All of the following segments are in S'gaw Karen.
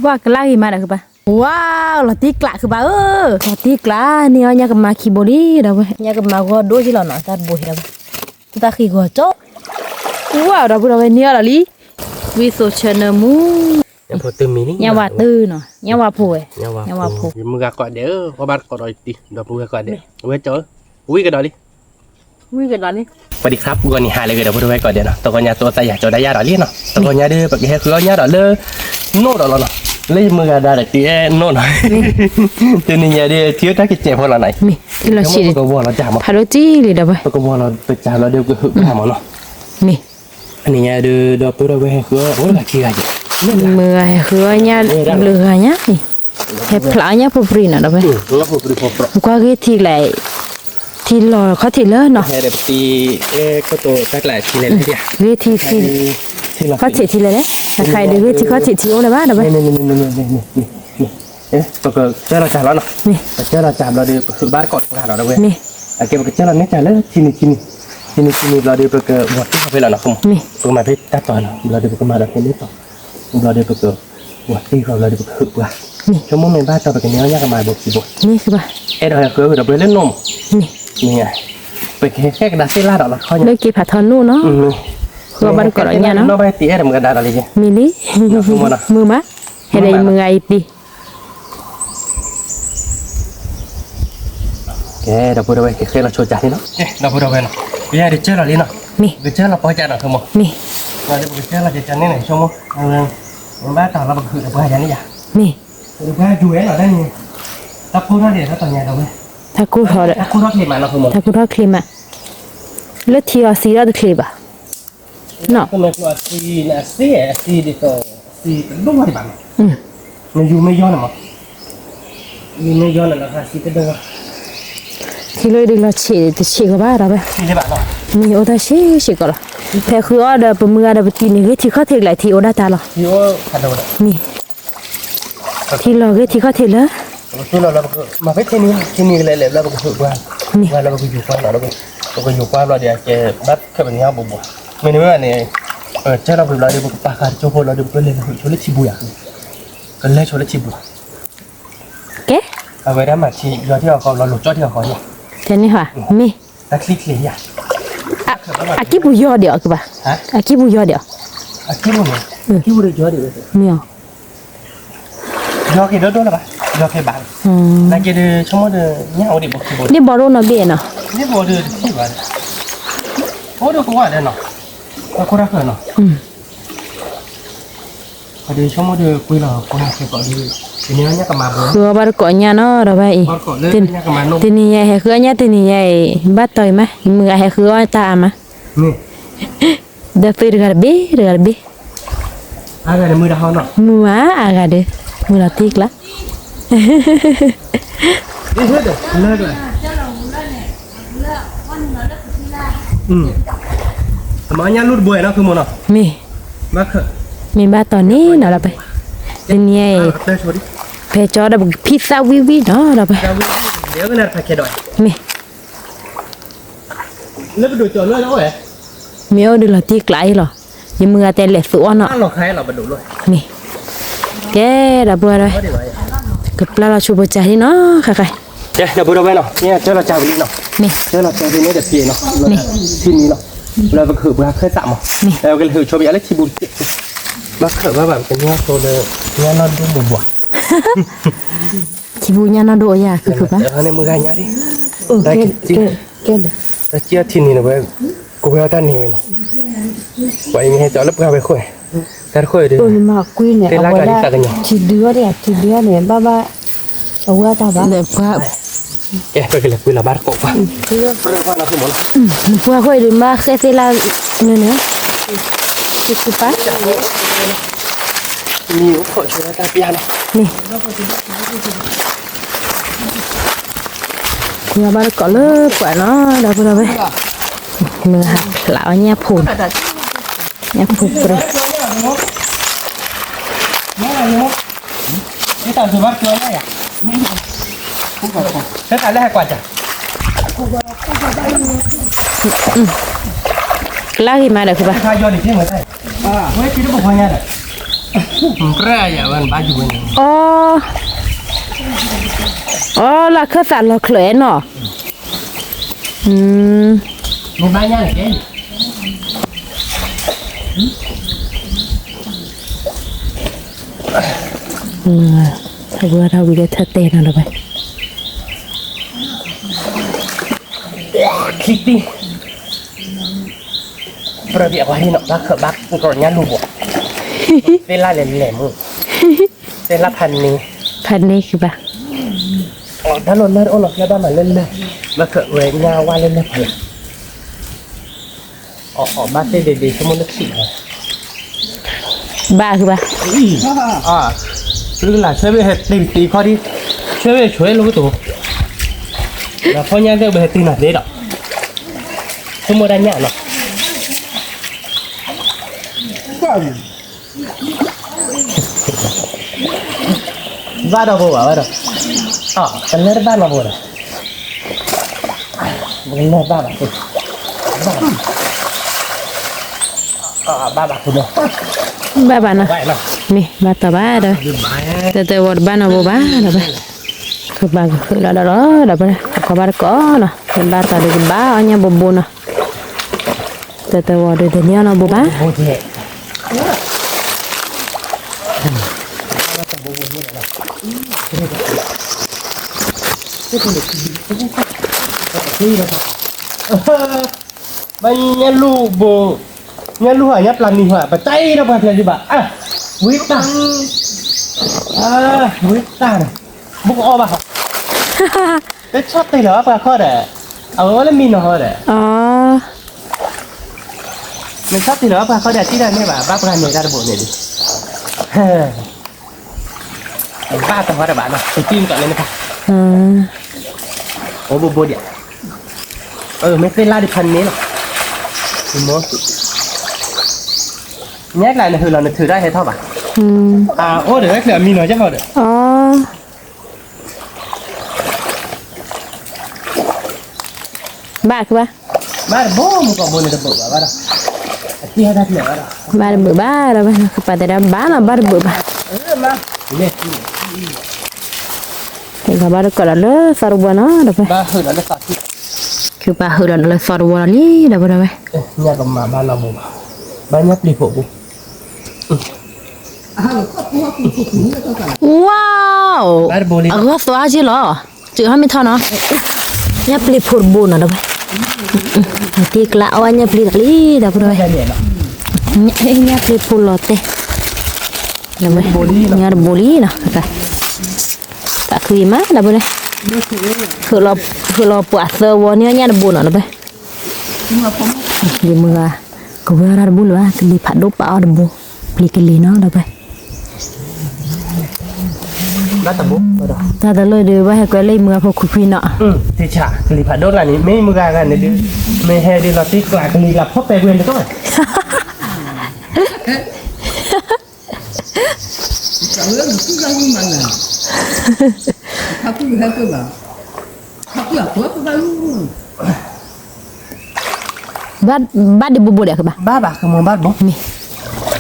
ဝါကလါဂ့ၤမးဒီးဃုဘၣ်, ဝါ လီၤတံၢ်ကျးဃုဘၣ်ဧၢ, လီၤတံၢ်ကျးန့ၢ်အီၣ်ညၣ်ကမါခံဘိလံဒီးဝဲ, ညၣ်ကမါဂီၢ်ဒိၣ်က့လီၤနီၤ, တၢ်တဘိဟံးဒီးဝဲ, တၢ်ဃံဂီၤကၠီ, ဝါ ဒီပုၢ်ဒီဝဲၢ်န့ၢ်အီၣ်ဒီးလံ, ဝံသိးဆၢနၢမူ, ညၣ်ဝါတုနီၤ, ညၣ်ဝါဖိဝဲ, ညၣ်ဝါဖိ, ယမုၢ်ဂၤကိးဒဲးဧၢ, အီၣ်ဘၣ်တကိးဒီးယတံၤ, ဒီပုၢ်ဝဲၢ်ကိးဒဲး, အဝဲကၠီဧၢ, ဝံကဒီးလံ ဝံကဒီးလံ, ပှၤဒံးခရၣ်ပူၤဂီၢ်နံၤဟါလၢဂ့ၤ ဒီပုၢ်ဒီဝဲၢ်ကိးဒဲးနီၤ, တဂီၤညါတအိၣ်သးယၤကၠီဒၣ်ယၤဒီးလံနီၤ, တဂီၤညါဒီး ပကဟဲဃုအီၣ်ညၣ်ဒီးလၢ နိၣ်ဒီးလီၤနီၤ, လၢယမုၢ်ဂၤဒါဒီးတုၤအဲၣ်နိၣ်နီၤ, တနံၤညါဒီး ထံအိၣ်တၢ်ကစဲးဖိလီၤနီၤ, မ့ၢ်ထံလီၤဆံး, ပကဝီၤလီၤတၢ်မး, ဖးဒိၣ်တံၢ်လံဒီးဝဲ, ပကဝီၤလီၤပစၢ်ဘျီဒီး ပကဟုးပှၢ်မးနီၤ, မ့ၢ် နံၤညါဒီး ဒီပုၢ်ဒီဝဲၢ်ဟဲဃုအီၣ်အိၣ်လၢခံဂၤယဲၢ်, မုၢ်ဂၤဟဲဃုအီၣ်ညၣ်ဘျုးဂၤညါန့ၣ်, ဟဲဖျါအီၣ်ညၣ်ဖိပြံနီၤဒီးဝဲ, ကွၢ်ဂ့ၢ်ထံကျါအံၤ, ထံလီၤခီၣ်ထံးလၢနီၤ, ဂ့ၢ်ထံ, ခီၣ်ထံးထံလဲၣ်လဲၣ်, တခါအံၤဒီးဂ့ၢ်ထံခီၣ်ထံးထံအိၣ်လၢၤဘၣ်ဒီးဝဲ ပကစၢၢ်လီၤစၢ်လီၤနီၤ, ပကစၢၢ်လီၤစၢ်ဘျီဒီး ပဟုးဘၣ်တကိးတပှၢ်ဒီးဝဲ, အကဲပကစၢၢ်လီၤန့ၢ်စၢ်လၢထံနံၤထံနံၤ, ထံနံၤထံနံၤဘျီဒီး ပကဝီၤတံၢ်ဃီဖဲလီၤနီၤ, ပကမၤဖဲတၢ်တီၤနီၤ, ဘျီဒီးပကမၤဒီးဖဲန့ၣ်တီၤ, ဘျီဒီးပကဝီၤတံၢ်ဃီဘျီဒီး ပကဟုးပှၢ်, ဆိကမိၣ်မ့ၢ်ဘၣ်တီၤ ပကန့ၢ်အီၣ်ညၣ်ကမၤဘိခံဘိ, အဲၣ်ဒိးဟဲဃုအီၣ်ဒီးပှဲၤလၢနိၣ်မး, မ့ၢ် ပကဟဲဃဲကဒါသ့ၣ်လၣ်ဒီးလီၤခီညါ, လၢက့ၤဖးထီနိၣ်နီၤ, ဃုအီၣ်ဘၣ်တကိးဒီးညၣ်နီၤ, မ့ၢ်တံၢ်အဲၣ်ဒီးမုၢ်ဂၤဒါဒီးလံ, မ့ၢ်လံ, မုာ်မး, ဟဲဒီးယမုၢ်ဂၤအံၤတံၢ် ကဲ ဒီပုၢ်ဒီဝဲၢ် ကဃဲလီၤဆိကၠးန့ၣ်နီၤ, ဒီပုၢ်ဒီဝဲၢ်နီၤ, ပယါဒုးကၢၢ်လီၤလံနီၤ, မ့ၢ် ကကၢၢ်လီၤပီၢ်ကၠးနီၤ ဆိကမိၣ်, မ့ၢ် ဒီပုၢ်ဒီဝဲၢ် ကကၢၢ်လီၤကၠးန့ၣ်န့ၣ် ဆိကမိၣ်, ဘၣ်တၢ်လီၤပကဟုးဒီးပှၤယၤန့ၣ်ယၤ, မ့ၢ် ဒီးပှၤယၤဒုးဝဲလီၤတၢ်န့ၣ်, တၢ်ကိၢ်ထီၣ်ဒံးတၢ်တီၤညါဒီးဝဲ, တၢ်ကိၢ်ထီၣ်ဒီး တၢ်ကိၢ်ထီၣ်ချ့မးနီၤ ဆိကမိၣ်, တၢ်ကိၢ်ထီၣ်ချ့မး, လၢထံအီၤသံထီၣ်တချ့ဘၣ် နီၤ, အသံန့ၣ် အသံဒ်သိး အသံတဒိၣ်ဘၣ်ဒံးဘၣ်နီၤ, မ့ၢ်ယူၤမ့ၢ်ယီၢ်န့ၣ်မး, ယူၤမ့ၢ်ယီၢ်န့ၣ်လီၤ အသံတဒိၣ်ဘၣ်, ထံလၢဒုးလီၤဆံးတဆံးကီးဘၣ်ဒီးဝဲ, မ့ၢ်အိၣ်တၢ်ဆံးဆံးကီးလီၤ, ဖဲဃုအီၣ်ဒီးပမုၢ်ဂၤဒီးပတံၢ်န့ၣ် ဂ့ၢ်ထံခီၣ်ထံးကလဲာ်ထံအိၣ်ဒၣ်တၢ်လီၤ, မ့ၢ် ထံလီၤဂ့ၢ်ထံခီၣ်ထံးလၢ မ့ၢ်ဖဲထံနံၤ ထံနံၤကလဲၤလဲၤဘျီ ပကဟုးပှၢ်, ပှၢ်လၢပကယူၤပှၢ်လီၤ, ပကယူၤပှၢ်ဘျီဒီး အကဲဘၣ်ခဲပနံၤအီၣ်ဘိးဘိး, မ့ၢ်န့ၣ်ဝဲန့ၣ်, ကဲလီၤပျံၤဘျီဒီး ပကပာ်ဃာ်တကၠိဖိလီၤဒီး ပကလဲၤကဟုးဆိလၢထံပူၤယၤ, ကလဲၤဆိလၢထံပူၤ, ကဲ, အဝဲဒၣ်မၤထံယီၤထံအီၤဃီ လီၤလိၤကၠီထံအီၤဃီ, တဲန့ၣ်ဟါ, မ့ၢ် တၢ်ချံချ့ယၤ, အကံၢ်ပူၤယီၢ်ဒံးအီၤကဘၣ်, အကံၢ်ပူၤယီၢ်ဒံးအီၤ, အကံၢ်ပူၤန့ၣ်, မ့ၢ်အီၤ ယီၤက့ၤဒိၣ်ဒိၣ်လၢၤဘၣ်, ယီၤက့ၤဘၣ်, နာ်က့ဒီး ဆိကမိၣ်ဒီး ညၣ်အိၣ်ဒံးဘိခံဘိ, န့ၣ်ဘီဒိၣ်နီၢ်ဘ့ၣ်နီၤ, န့ၣ်ဘီဒိၣ်တထံၣ်ဘၣ်, အိၣ်ဒိၣ်ကဝၢ်ဒီးနီၤ, အခိၣ်ထီၣ်ဃၢၤနီၤ, ဒီးဆိကမိၣ်ဒီးကွံလီၤ ကွံလီၤက့ၤကိးဒီး, တနံၤညါကမၤဘိ, ဃုအီၣ်ဘၣ်တကိးညၣ်နီၤဒီးဘၣ်အံၤ, တနံၤညါဟဲဃုအီၣ်ညၣ် တနံၤညါအံၤ ဘၣ်တီၤအံၤမး ယမုၢ်ဂၤဟဲဃုအီၣ်တၢ်အါမး ဒီးသုတဂၤတဘ့ၣ် တဂၤတဘ့ၣ်, မုၢ်ဧါ အါဂၤဒီး မုၢ်လီၤတံၢ်ကျါ, မ့ၢ် မ့ၢ်ဘၣ်တီၤန့ၣ်နီၤလီၤပဲ, တနံၤညါအံၤ, ဖဲကၠီဒီးပကဖံသၣ်ဝံၣ်ဝံၣ်နီၤလီၤပဲ, မ့ၢ် မ့ၢ်အိၣ်ဒုးလီၤတံၢ်ကျါအံၤလီၤ, ယမုၢ်ဂၤတဲလဲၤသူအီၣ်နီၤ, မ့ၢ်, ကဲဒီပုၢ်ဒီဝဲၢ်, ကပျၢ်လီၤဆိပကစၢ်ဒံနီၤ ခဲခါ, ကဲဒီပုၢ်ဒီဝဲၢ်နီၤ, ကဲလီၤကၢ်ပလံနီၤ, မ့ၢ်, ကဲလီၤကၢ်ပလံန့ၣ်တဖံးနီၤ, မ့ၢ်, ထံနံၤနီၤ, လၢပကဟုးပှၢ်ခၢၣ်သးမး, မ့ၢ်, ကလဲၤဟုးဆိပယၤလၢထံပူၤတက့ၢ်, ဘၣ်ခၢၣ်ဘၣ်ဘၣ် ပကညီဆိလၢ ညၣ်နီၢ်ဒိၣ်ဘိးဘိး ထံပူၤညၣ်နီၢ်ဒိၣ်အယၤ ခုခုပၢ်, န့ၣ်မုၢ်ဂၤညါဒံး, တၢ်ကံၣ်အီထံနံၤန့ၣ်ဝဲ, ကဝဲအီၣ်တၢ်နံၤဝဲန့ၣ်, ပှၤအံၤမ့ၢ်ဟဲကၠီလၢပှၢ်ဝဲဃိ, တၢ်တဃိဒီး, သ့ၣ်လၢကလံၤသးကညီၤ, ထံဒုအီၣ်န့ၣ် ထံဒုအီၣ်န့ၣ် ဘၣ်ဘၣ်, အဝဲတၢ်ဘၣ်, ကဲပကလဲၤကွံလီၤဘၣ်တကိးပှၢ်, နပှၢ်ဃိဒီးမ့ၢ်ဃဲသ့ၣ်လၢ, န့ၣ်န့ၣ်, ခုခုပၢ် မ့ၢ်အိၣ်ခိးဆိတၢ်ပျၢ်နီၤ, န့ၣ်, ပှၢ်ဘၣ်တကိးလၢပှၢ်နီၤ ဒီပုၢ်ဒီဝဲၢ်, မ့ၢ်ဟးဖျါအီၣ်ညၣ်ဖိနီၤ, ညၣ်ဖိပြၢ, ကလါဂ့ၤမးဒီးခုဘၣ်, ဝဲက့ၤတဘိခွါညါဒီး, ပြၢယဝဲဘၣ်ယူၤဝဲန့ၣ်, အီ, အီ လၢခၢၣ်သးလီၤချၢးနီၤ, မ့ၢ်ဘၣ်ညါန့ၣ်ကဲ, အဝဲထီၣ်ဝံၤလၢထၢၣ်တဲနီၤလီၤဝဲ, ခံတံၢ် ပြၢပျဲၢ်ဝဲဟံၣ်နီၤ ဘၣ်ခၢၣ်ဘၣ်ကီးညၣ်လူၢ်ဘိ, သ့ၣ်လၣ်လဲၤလဲၤမူ, သ့ၣ်လၣ်ဖးန့ၣ်, ဖးန့ၣ်ဃုဘၣ်, တၢ်လီၢ်လၢတအိၣ်လီၤ ဖျဲဘၣ်မးလၢလၢ, ဘၣ်ခၢၣ်ဝဲညၣ်ဝါလၢလၢဖးလီၤ, အီၣ်အီၣ်ဘၣ်သ့ၣ်ဒ့ဒ့ ဆိကမိၣ်လၢခံးလီၤ, ဘၣ်ဃုဘၣ်, အံၤ, အါ, ပလုၢ်လၢ်ဆၢဘ့ၣ်ဟဲတ့ၢ်တ့ၢ်ခီဒံး, ဆၢဘ့ၣ်ဆွဲလိာ်ကတိၤ, ဒီးဖီညါသ့ၣ်ဘၣ်ဟဲတ့ၢ်နၤသ့ဒီး, ဆိကမိၣ်ဒၣ်ညၣ်လီၤ. ဘၣ်ဒီးဘိဘၣ်ဝဲဒီး, အၢ ပလဲၤတဘၣ်နီၤဘိဒီး, ပကလဲၤဘၣ်ဘၣ်, ဘၣ်ဘၣ်, ဘၣ်ဘၣ်နီၤ, မ့ၢ်ဘၣ်တီၢ်ဘၣ်ဒီး, တၢ်တဝီတဘၣ်နီၤဘိဘၣ်ဒီးဘၣ်, ကဘၣ်ကဟုးလီၤဒီးလီၤဒီးဘၣ်, ကီဘၣ်တကိးနီၤ, ကဘၣ်တီၢ်ဒီးကဘၣ်အီၣ်ညၣ်ဘိဘိနီၤ. တၢ်တဝီဒီးတန့ၢ်အီၣ်နီၤဘိဘၣ်. ဘၣ်ညၣ်လူၢ်ဘိ, ညၣ်လူၢ်ဟးညၣ်ပျၢ်နံၤဟး ပတၢ်အံၤဒီးပှၤဖျဲးဒံးဘၣ်, ဝံတၢ်, ဝံတၢ်န့ၣ်, ဘိကအီၣ်ဘၣ်, တဆီၣ်တ့ၢ်လီၤဘၣ်ပှၤခီဒီး, အဝဲအိၣ်လၢမံနီၤဟီဒီး, မ့ၢ်ဆီၣ်တ့ၢ်လီၤဘၣ်ပှၤခီဒီး တံၢ်တၢ်န့ၢ်ဘၣ် ဘၣ်ပှၤန့ၣ်တၢ်တဘိန့ၣ်ဒံး, ဘၣ်တဟီတဘၣ်နီၤ တံၢ်တံၢ်ကီးလၢနဖး, အိၣ်ဘိဘိဒံး, မ့ၢ်သ့ၣ်လၣ်ဒံးဖးန့ၣ်လီၤ, မ့ၢ်, ညါကျါနဟုးလီၤနထုးတၢ်ဟဲထီၣ်ဘၣ်, အိၣ်ဒီးဝဲချၢအမံနီၤကဟီဒီး ဘၣ်ကဘၣ်, ဘၣ်တဘိမူကီၢ်ဘိန့ၣ်တဘိဘၣ်ဘၣ်ဒီး, အတံၢ်ဟဲတၢ်ဖျဲးဘၣ်ဒီး, ဘၣ်တဘိဘၣ်ဒီးဘၣ် ကပာ်တဲဒၣ်ဘၣ်နီၤ ဘၣ်တဘိဘၣ်, ကဘၣ်တကိးဒီးလၢသီတဝီနီၤဒီးဘၣ်, ကပာ်ဟုးဒီးလၢသီတဝီလီၤလံဒီးဘၣ်ဒီးဝဲ, ညၣ်ကမၤဘၣ်နီၤဘိဘၣ်, ဘၣ်ညၣ်ပျံၤဖိးဘိ ဝါ, အဂီၢ်သွါက့လီၤ, စဟီမ့ၢ်ထီၣ်နီၤ, ညၣ်ပျံၤဖိးတဘိနီၤဒီးဝဲ, တ့ကျါအီၣ်ညၣ်ပျံၤတၢ်လံဒီးဝဲ, ညၣ်ပျံၤဖိးလီၤတဲာ်, ညၣ်တဘိလံနီၤ, သးခုအံၤမးဒီးဝဲ, ဟုးလီၤပှၤသၢဝီန့ၣ်ညၣ်တဘိနီၤဒီးဝဲ, ယမုၢ်ဂၤ, ကဝဲအီၣ်တၢ်တဘိလၢၤဘၣ် ကလံၤဖးဒိၣ်ပာ်အီၣ်တဘိ, ပျံၤကလံၤနီၤဒီးဝဲ တၢ်တလၢဒီး ဘၣ်ဟဲကွဲလၢယမုၢ်ဂၤဖိခွံခွံနီၤ, ကလံၤဖးဒိၣ်ကျါန့ၣ် မ့ၢ်ယမုၢ်ဂၤဂၤန့ၣ်ဒီး, မ့ၢ်ဟဲဒ်လီၤတံၢ်ကျါကလံၤကျါဖီပဲာ်ကွံာ်န့ၣ်တကီၢ် ဘၣ်ဒ်ဘိဘိဒဲးကဘၣ်, ဘၣ်ဘၣ်ကမၤဘၣ်တဘိ, မ့ၢ်,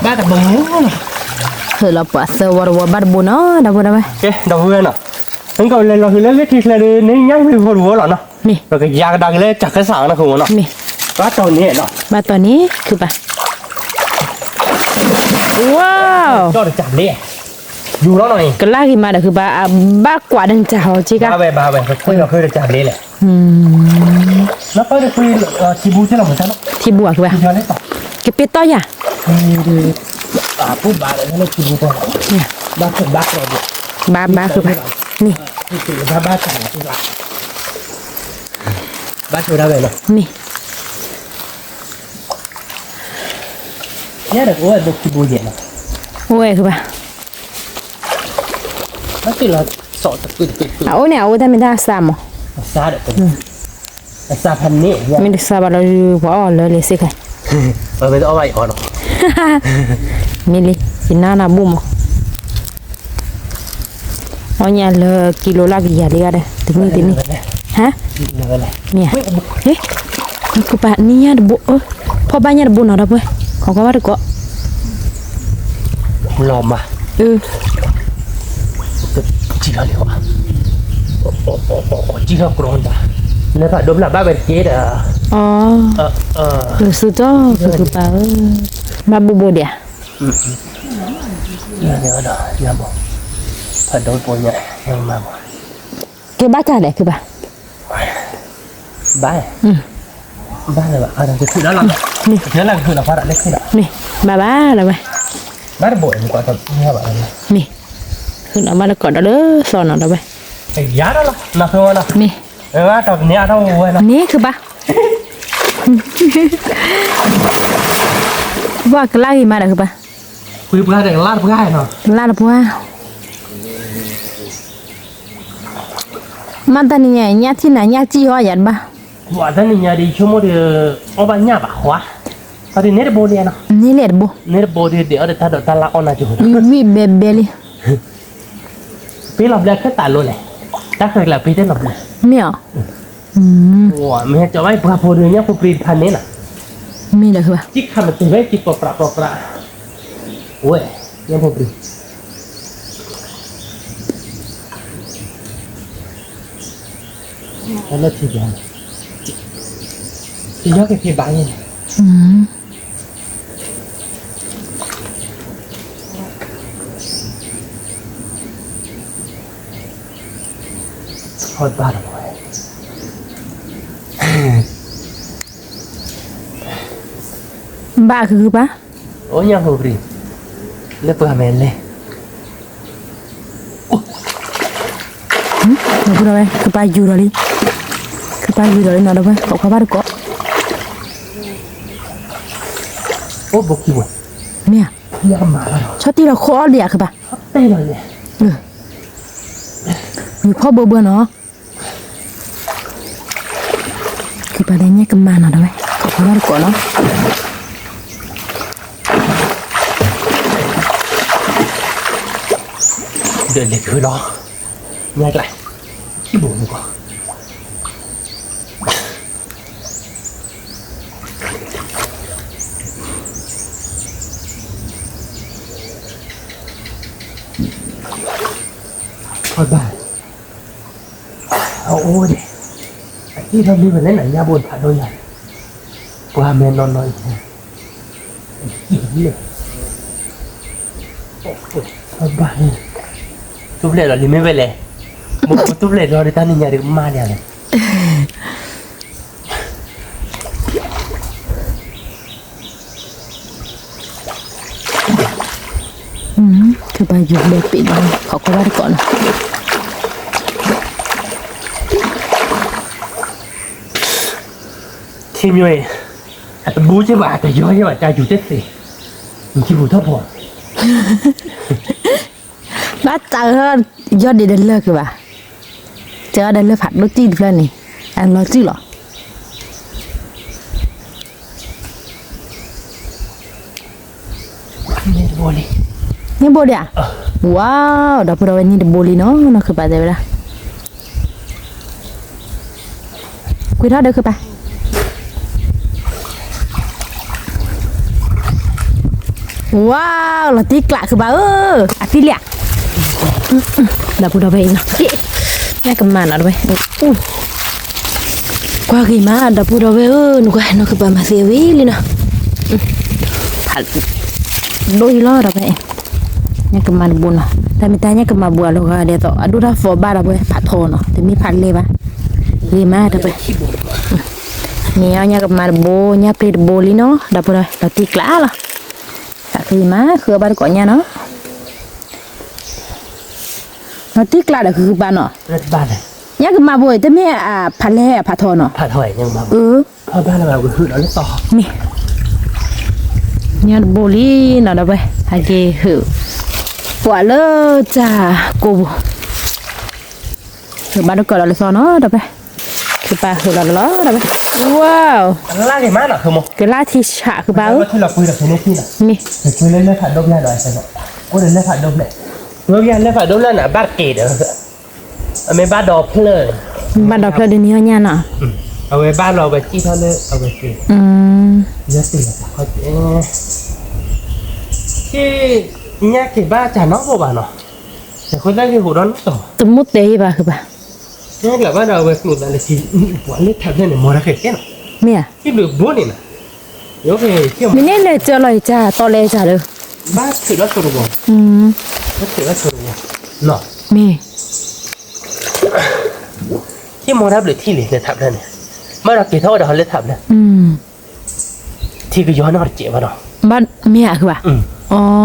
ဘၣ်တဘိ, ဟုးလီၤပှၤသၢဝီတဝီဘၣ်တဘိနီၤ ဒီပုၢ်ဒီဝဲၢ်, ကဲ ဒီပုၢ်ဝဲၢ်နီၤ, နကလဲၤလီၤဃုာ်လၢလ့ၣ်ခံချၢဒီး နညၣ်မ့ၢ်ဖိတဝီလီၤနီၤ, မ့ၢ်, ပကယါကဒါက့ၤလၢတၢ်ကစီၣ်နီၤ ဃုာ်ဝဲနီၤ, မ့ၢ်, ဘၣ်တီၢ်န့ၣ်နီၤ, ဘၣ်တီၢ်န့ၣ် ခုပာ်, ဝါ, ကၠီတကၢ်လ့ ယူၤလီၤနီၤ, ကလၢ်ဂ့ၤမးဒီး ခုပာ် ဘၣ်ကွၢ်ဒီးနတၢ်ဟီက့ၤကါ, ဘၣ်ဝဲ ဘၣ်ဝဲ ဃုာ်လီၤဃုာ်ဒီးတၢ်လ့လဲၣ်, လၢပၢ်တဃုာ် ထံဘူကလီၤ ထံဘူအကဘၣ်, ကပ့ၤတီၢ်ယၤ, ပူဘၣ်လၢထံဘူတၢ်, ဘၣ်ဘၣ်ဃုာ်ဘၣ်, န့ၣ်, ဘၣ်ဆိဒၣ်ဝဲလီၤ, မ့ၢ် ညၣ်ဒီးကအိၣ်ဝဲဒိၣ်ထံဘူယဲၢ်လီၤ, အိၣ်ဝဲကဘၣ်, အအိၣ်န့ၣ် အအိၣ်တၢ်မ့ၢ်တၢ်အစၢ်မး, အစၢ်ဒီး, အစၢ်ဖးန့ၣ်, မ့ၢ်တစၢ်ဘၣ်လီၤ ပှၤအီၣ်လၢလံစ့ၢ်ကီး, မ့ၢ်လံ, ယနၢ်နၢ်ဘူၣ်မး အီၣ်ညၣ်လၢကံလိလၢကယၤလံ ဂၤဒီး တနံၣ်တနံၣ်, ဟါ, မ့ၢ်, ဟ့ၣ်, ကပာ်နံၣ်ညၣ်တဘိ, ဖီၣ်ဘၣ်ညၣ်တဘိနီၤ ဒီပုၢ်ဝဲၢ်, ဟီၣ်ကီဘၣ်တကိး, လီၤမး, အၢ, ကစံၣ်ထီၣ်လံဝဲ, ကစံၣ်ထီၣ်ကြိတၢ်, လၢဖးဒိၣ်ဖျၢၣ်ဘၣ်ဝဲတက့ၢ်ဒီး, အီ, လၢစုတီၢ် ဖုကပၤဧၢ, ဘၣ်ဘိဘိဒံးဧါ, ဖးဒိၣ်ပိညါ, ကဲဘၣ်တၢ်လဲၣ်ဖုကပၤ ဘၣ်, ဘၣ်လၢၤဘၣ်, မ့ၢ်, မ့ၢ်, ဘၣ်ဘၣ်လၢၤဝဲ, ဘၣ်တဘိ, မ့ၢ်, ဃုာ်ဒီးဘၣ်တကိးဒီးလၢသီနီၤဒီးဝဲ, မ့ၢ်, န့ၣ်ဖုကပၤ, ဘၣ်ကလၢ်ဂ့ၤမးဒီးဖုကပၤ, လၢ်တပှၢ် မ့ၢ်တနံၤညါ ညၣ်ထံၣ်နၤ ညၣ်စံၣ်ဟီယၤတဘၣ်, တနံၤညါဒ်ဆိကမိၣ်ဒီး အီၣ်ဘၣ်ညၣ်ဘၣ်ဃီ, န့ၣ်တဘိန့ၣ်, န့ၣ်လဲၣ်တဘိ, န့ၣ်တဘိဒီးအီၣ်နၤကၠိ, ဝံၣ်ဘဲဘဲလံ, ပ့ၤလီၤဘျဲခဲတၢ်လိၤလဲၣ်, တၢ်ဃဲၤကျါပ့ၤတဲလီၤဘျဲ, မ့ၢ်အီၤ, မ့ၢ်ဟဲကၠီဘၣ်ပှၤဖိဒုးညၣ်ဖိပြံတဖၣ်န့ၣ်နီၤ, မ့ၢ်လၢၤဘၣ်, ဝဲ, ညၣ်ဖိပြံ လၢထံယီၤ, ထံယီၤက့ၤက့ၤဘၣ်န့ၣ်, ဟီၣ်ဘၣ်လီၤ, ဘၣ်ဃုဃုပၤ, အိၣ်ညၣ်ဖိပြံ, လၢပှၤမဲာ်လဲၣ် ဒီပုၢ်ဒီဝဲၢ် ကပၤယူၤဒီးလံ, ကပၤယူၤဒီးလံနီၤ ဒီပုၢ်ဝဲၢ် ခိးခွါဘၣ်တကိး, အိၣ်ဘိခံဝဲ, မ့ၢ်ဧါ, ဆီတံၢ်လီၤဃီအီၣ်လံဧါ ကပၤ, ယူၤဖီၣ်ဘၢဘၢနီၤ, ကပၤဒီးညၣ်ကမၤနီၤ ဒီပုၢ်ဝဲၢ် ခိးခွါဘၣ်တကိးနီၤ. ဒီးလဲၤခုဒီး ညါကျါ ခံဘိမူကီၢ် ဖီၣ်ဘၣ် အအိၣ်ဒံး အဟံၣ်ထီၣ်လံဝဲလဲၣ်နၤ ညၣ်ဘိဖးဒိၣ်ညါ ပှၤမဲာ်နီၢ်နီၢ်အံၤ ဟံၣ်လံ ဘၣ် တူၢ်ဖျဲးဒီးလံမ့ၢ်ဝဲလဲၣ် မတူၢ်ဖျဲးဒီးတၢ်နံၤညါဒီးကမၣ်လံလဲၣ် ကဘၣ်ယူၤဘဲပ့ၤဒီး ခိးကွၢ်ဘၣ်တကိးနီၤ ထံမျိုးအံၤ အတဘူးက့ဘၣ် အတယီက့ဘၣ် တၢ်ယူၤတသ့ ယူၤထီၣ်ဖိ ဘၣ်တၢ်အၢ ယီၢ်ဒံးဒီးလၢၢ်က့ဘၣ် တဲအီၤဒီးလၢၢ်ဖးဒိၣ်တံၢ်တဖျၢၣ်န့ၣ် အလီၤစုၣ်လီၤ န့ၢ်ဘိဒံးဧါ ဝါ ဒီပုၢ်ဒီဝဲၢ်န့ၢ်တဘိလံနီၤ နီၢ်ခ့ပာ်တဲဝဲဒၣ် ကွံာ်ထီၣ်ဒီးခ့ပာ် ဝါ လီၤတံၢ်ကျးခ့ပာ်ဧၢ အသံလံဧါ ဒီပုၢ်ဒီဝဲၢ်အံၤနီၤ ညၣ်ကမၤနီၤတဝဲ ကွၢ်ဂ့ၤမး ဒီပုၢ်ဒီဝဲၢ်ဧၢ နကွၢ် နီၢ်ခ့ပာ်မၤသ့ဝံၤလံနီၤ ဒိၣ်အံၤလီၤ ဒီပုၢ် ညၣ်ကမၤတဘိနီၤ တၢ်မ့ၢ်တၢ်ညၣ်ကမၤဘိအလီၤဂာ်ဒ်သိး အဒိၣ်တၢ်သီဘၣ်ဒီပုၢ်ဝဲၢ် ဖးထီနီၤ တမ့ၢ်ဖးလဲၢ်ဘၣ် ဂ့ၤမး ဒီပုၢ်ဝဲၢ် မ့ၢ်အီၤညၣ်ကမၤတဘိ ညၣ်ပျ့ၤတဘိလံနီၤ ဒီပုၢ်ဒီဝဲၢ် လီၤတံၢ်ကျးလီၤ သးဃ့မး ဃုအီၣ်ဘၣ်တကိးညၣ်နီၤ လီၤတံၢ်ကျးဒီးဃုကပၤနီၤ ညၣ်ကမၤဘိ တမ့ၢ်အဖးလဲၢ်အဖးထီနီၤ အၢ မ့ၢ် ညၣ်တဘိလံနီၤ ဒီပုၢ်ဝဲၢ် ဟဲက့ၤဟုး ပှၤလၢတၢ်ကိးပူၤ ဟုးဘၣ်တကိးဒီးလၢသီနီၤ ဒီပုၢ်ဝဲၢ် ခ့ပာ်ဟုးလီၤလီၤ ဒီပုၢ်ဝဲၢ် ဝါ ကလၢ်ထံဆးခ့ပာ်ဧၢ မ့ၢ် အိၣ်ဒီးလၢၢ်ဖးဒိၣ်ဖျၢၣ်နၤ ဘၣ်တက့ၢ်ဒီး အမ့ၢ်ဘၣ်ဒီဖျၢၣ် ဘၣ်ဒီဖျၢၣ်ဒ်န့ၣ်အီၣ်ညၣ်နီၤ အဝဲဘၣ်လီၤဝဲစံၣ်ထီၣ်လၢအဝဲက့ၤ လၢတ့ၢ်လီၤ ခီက့ၤ ညါက့ၤဘၣ်စၢ်နီတဘိဘၣ်နီၤ, တၢ်ဃိသတးက့ၤဟိးဒီးနီၢ်တီၢ်, တမူတဲယဘၣ်ဃုဘၣ်, ညါက့ၤဘၣ်ဒီးအဝဲကျိၤသးလၢခံ, ပှၤလၢထးဖျၢၣ်န့ၣ် မီၤတၢ်ဃဲးကဲနီၤ, မ့ၢ်ဧါ, ဟံၣ်ဘျုးဘိန့ၣ်နီၤ, မ့ၢ်န့ၣ်လဲၤကၢလီၤယကၢ် တီလဲကၢ်လၢ, ဘၣ်ထုးလီၤဆိတဝီ, ဘၣ်ထုးလီၤဆိတဝီ, မ့ၢ် ထံၣ်မီၤတၢ်ဘျုးထံၣ်လံလၢထးဖျၢၣ်န့ၣ်, ဘၣ်ဒီးက့ၤထီၣ်ဝဲဒီးလၢထးဖျၢၣ်, ထံကယီၤနီၢ်တစဲးဘၣ်ဒီး, မ့ၢ်ဧါဃုဘၣ်, အီ, ထံ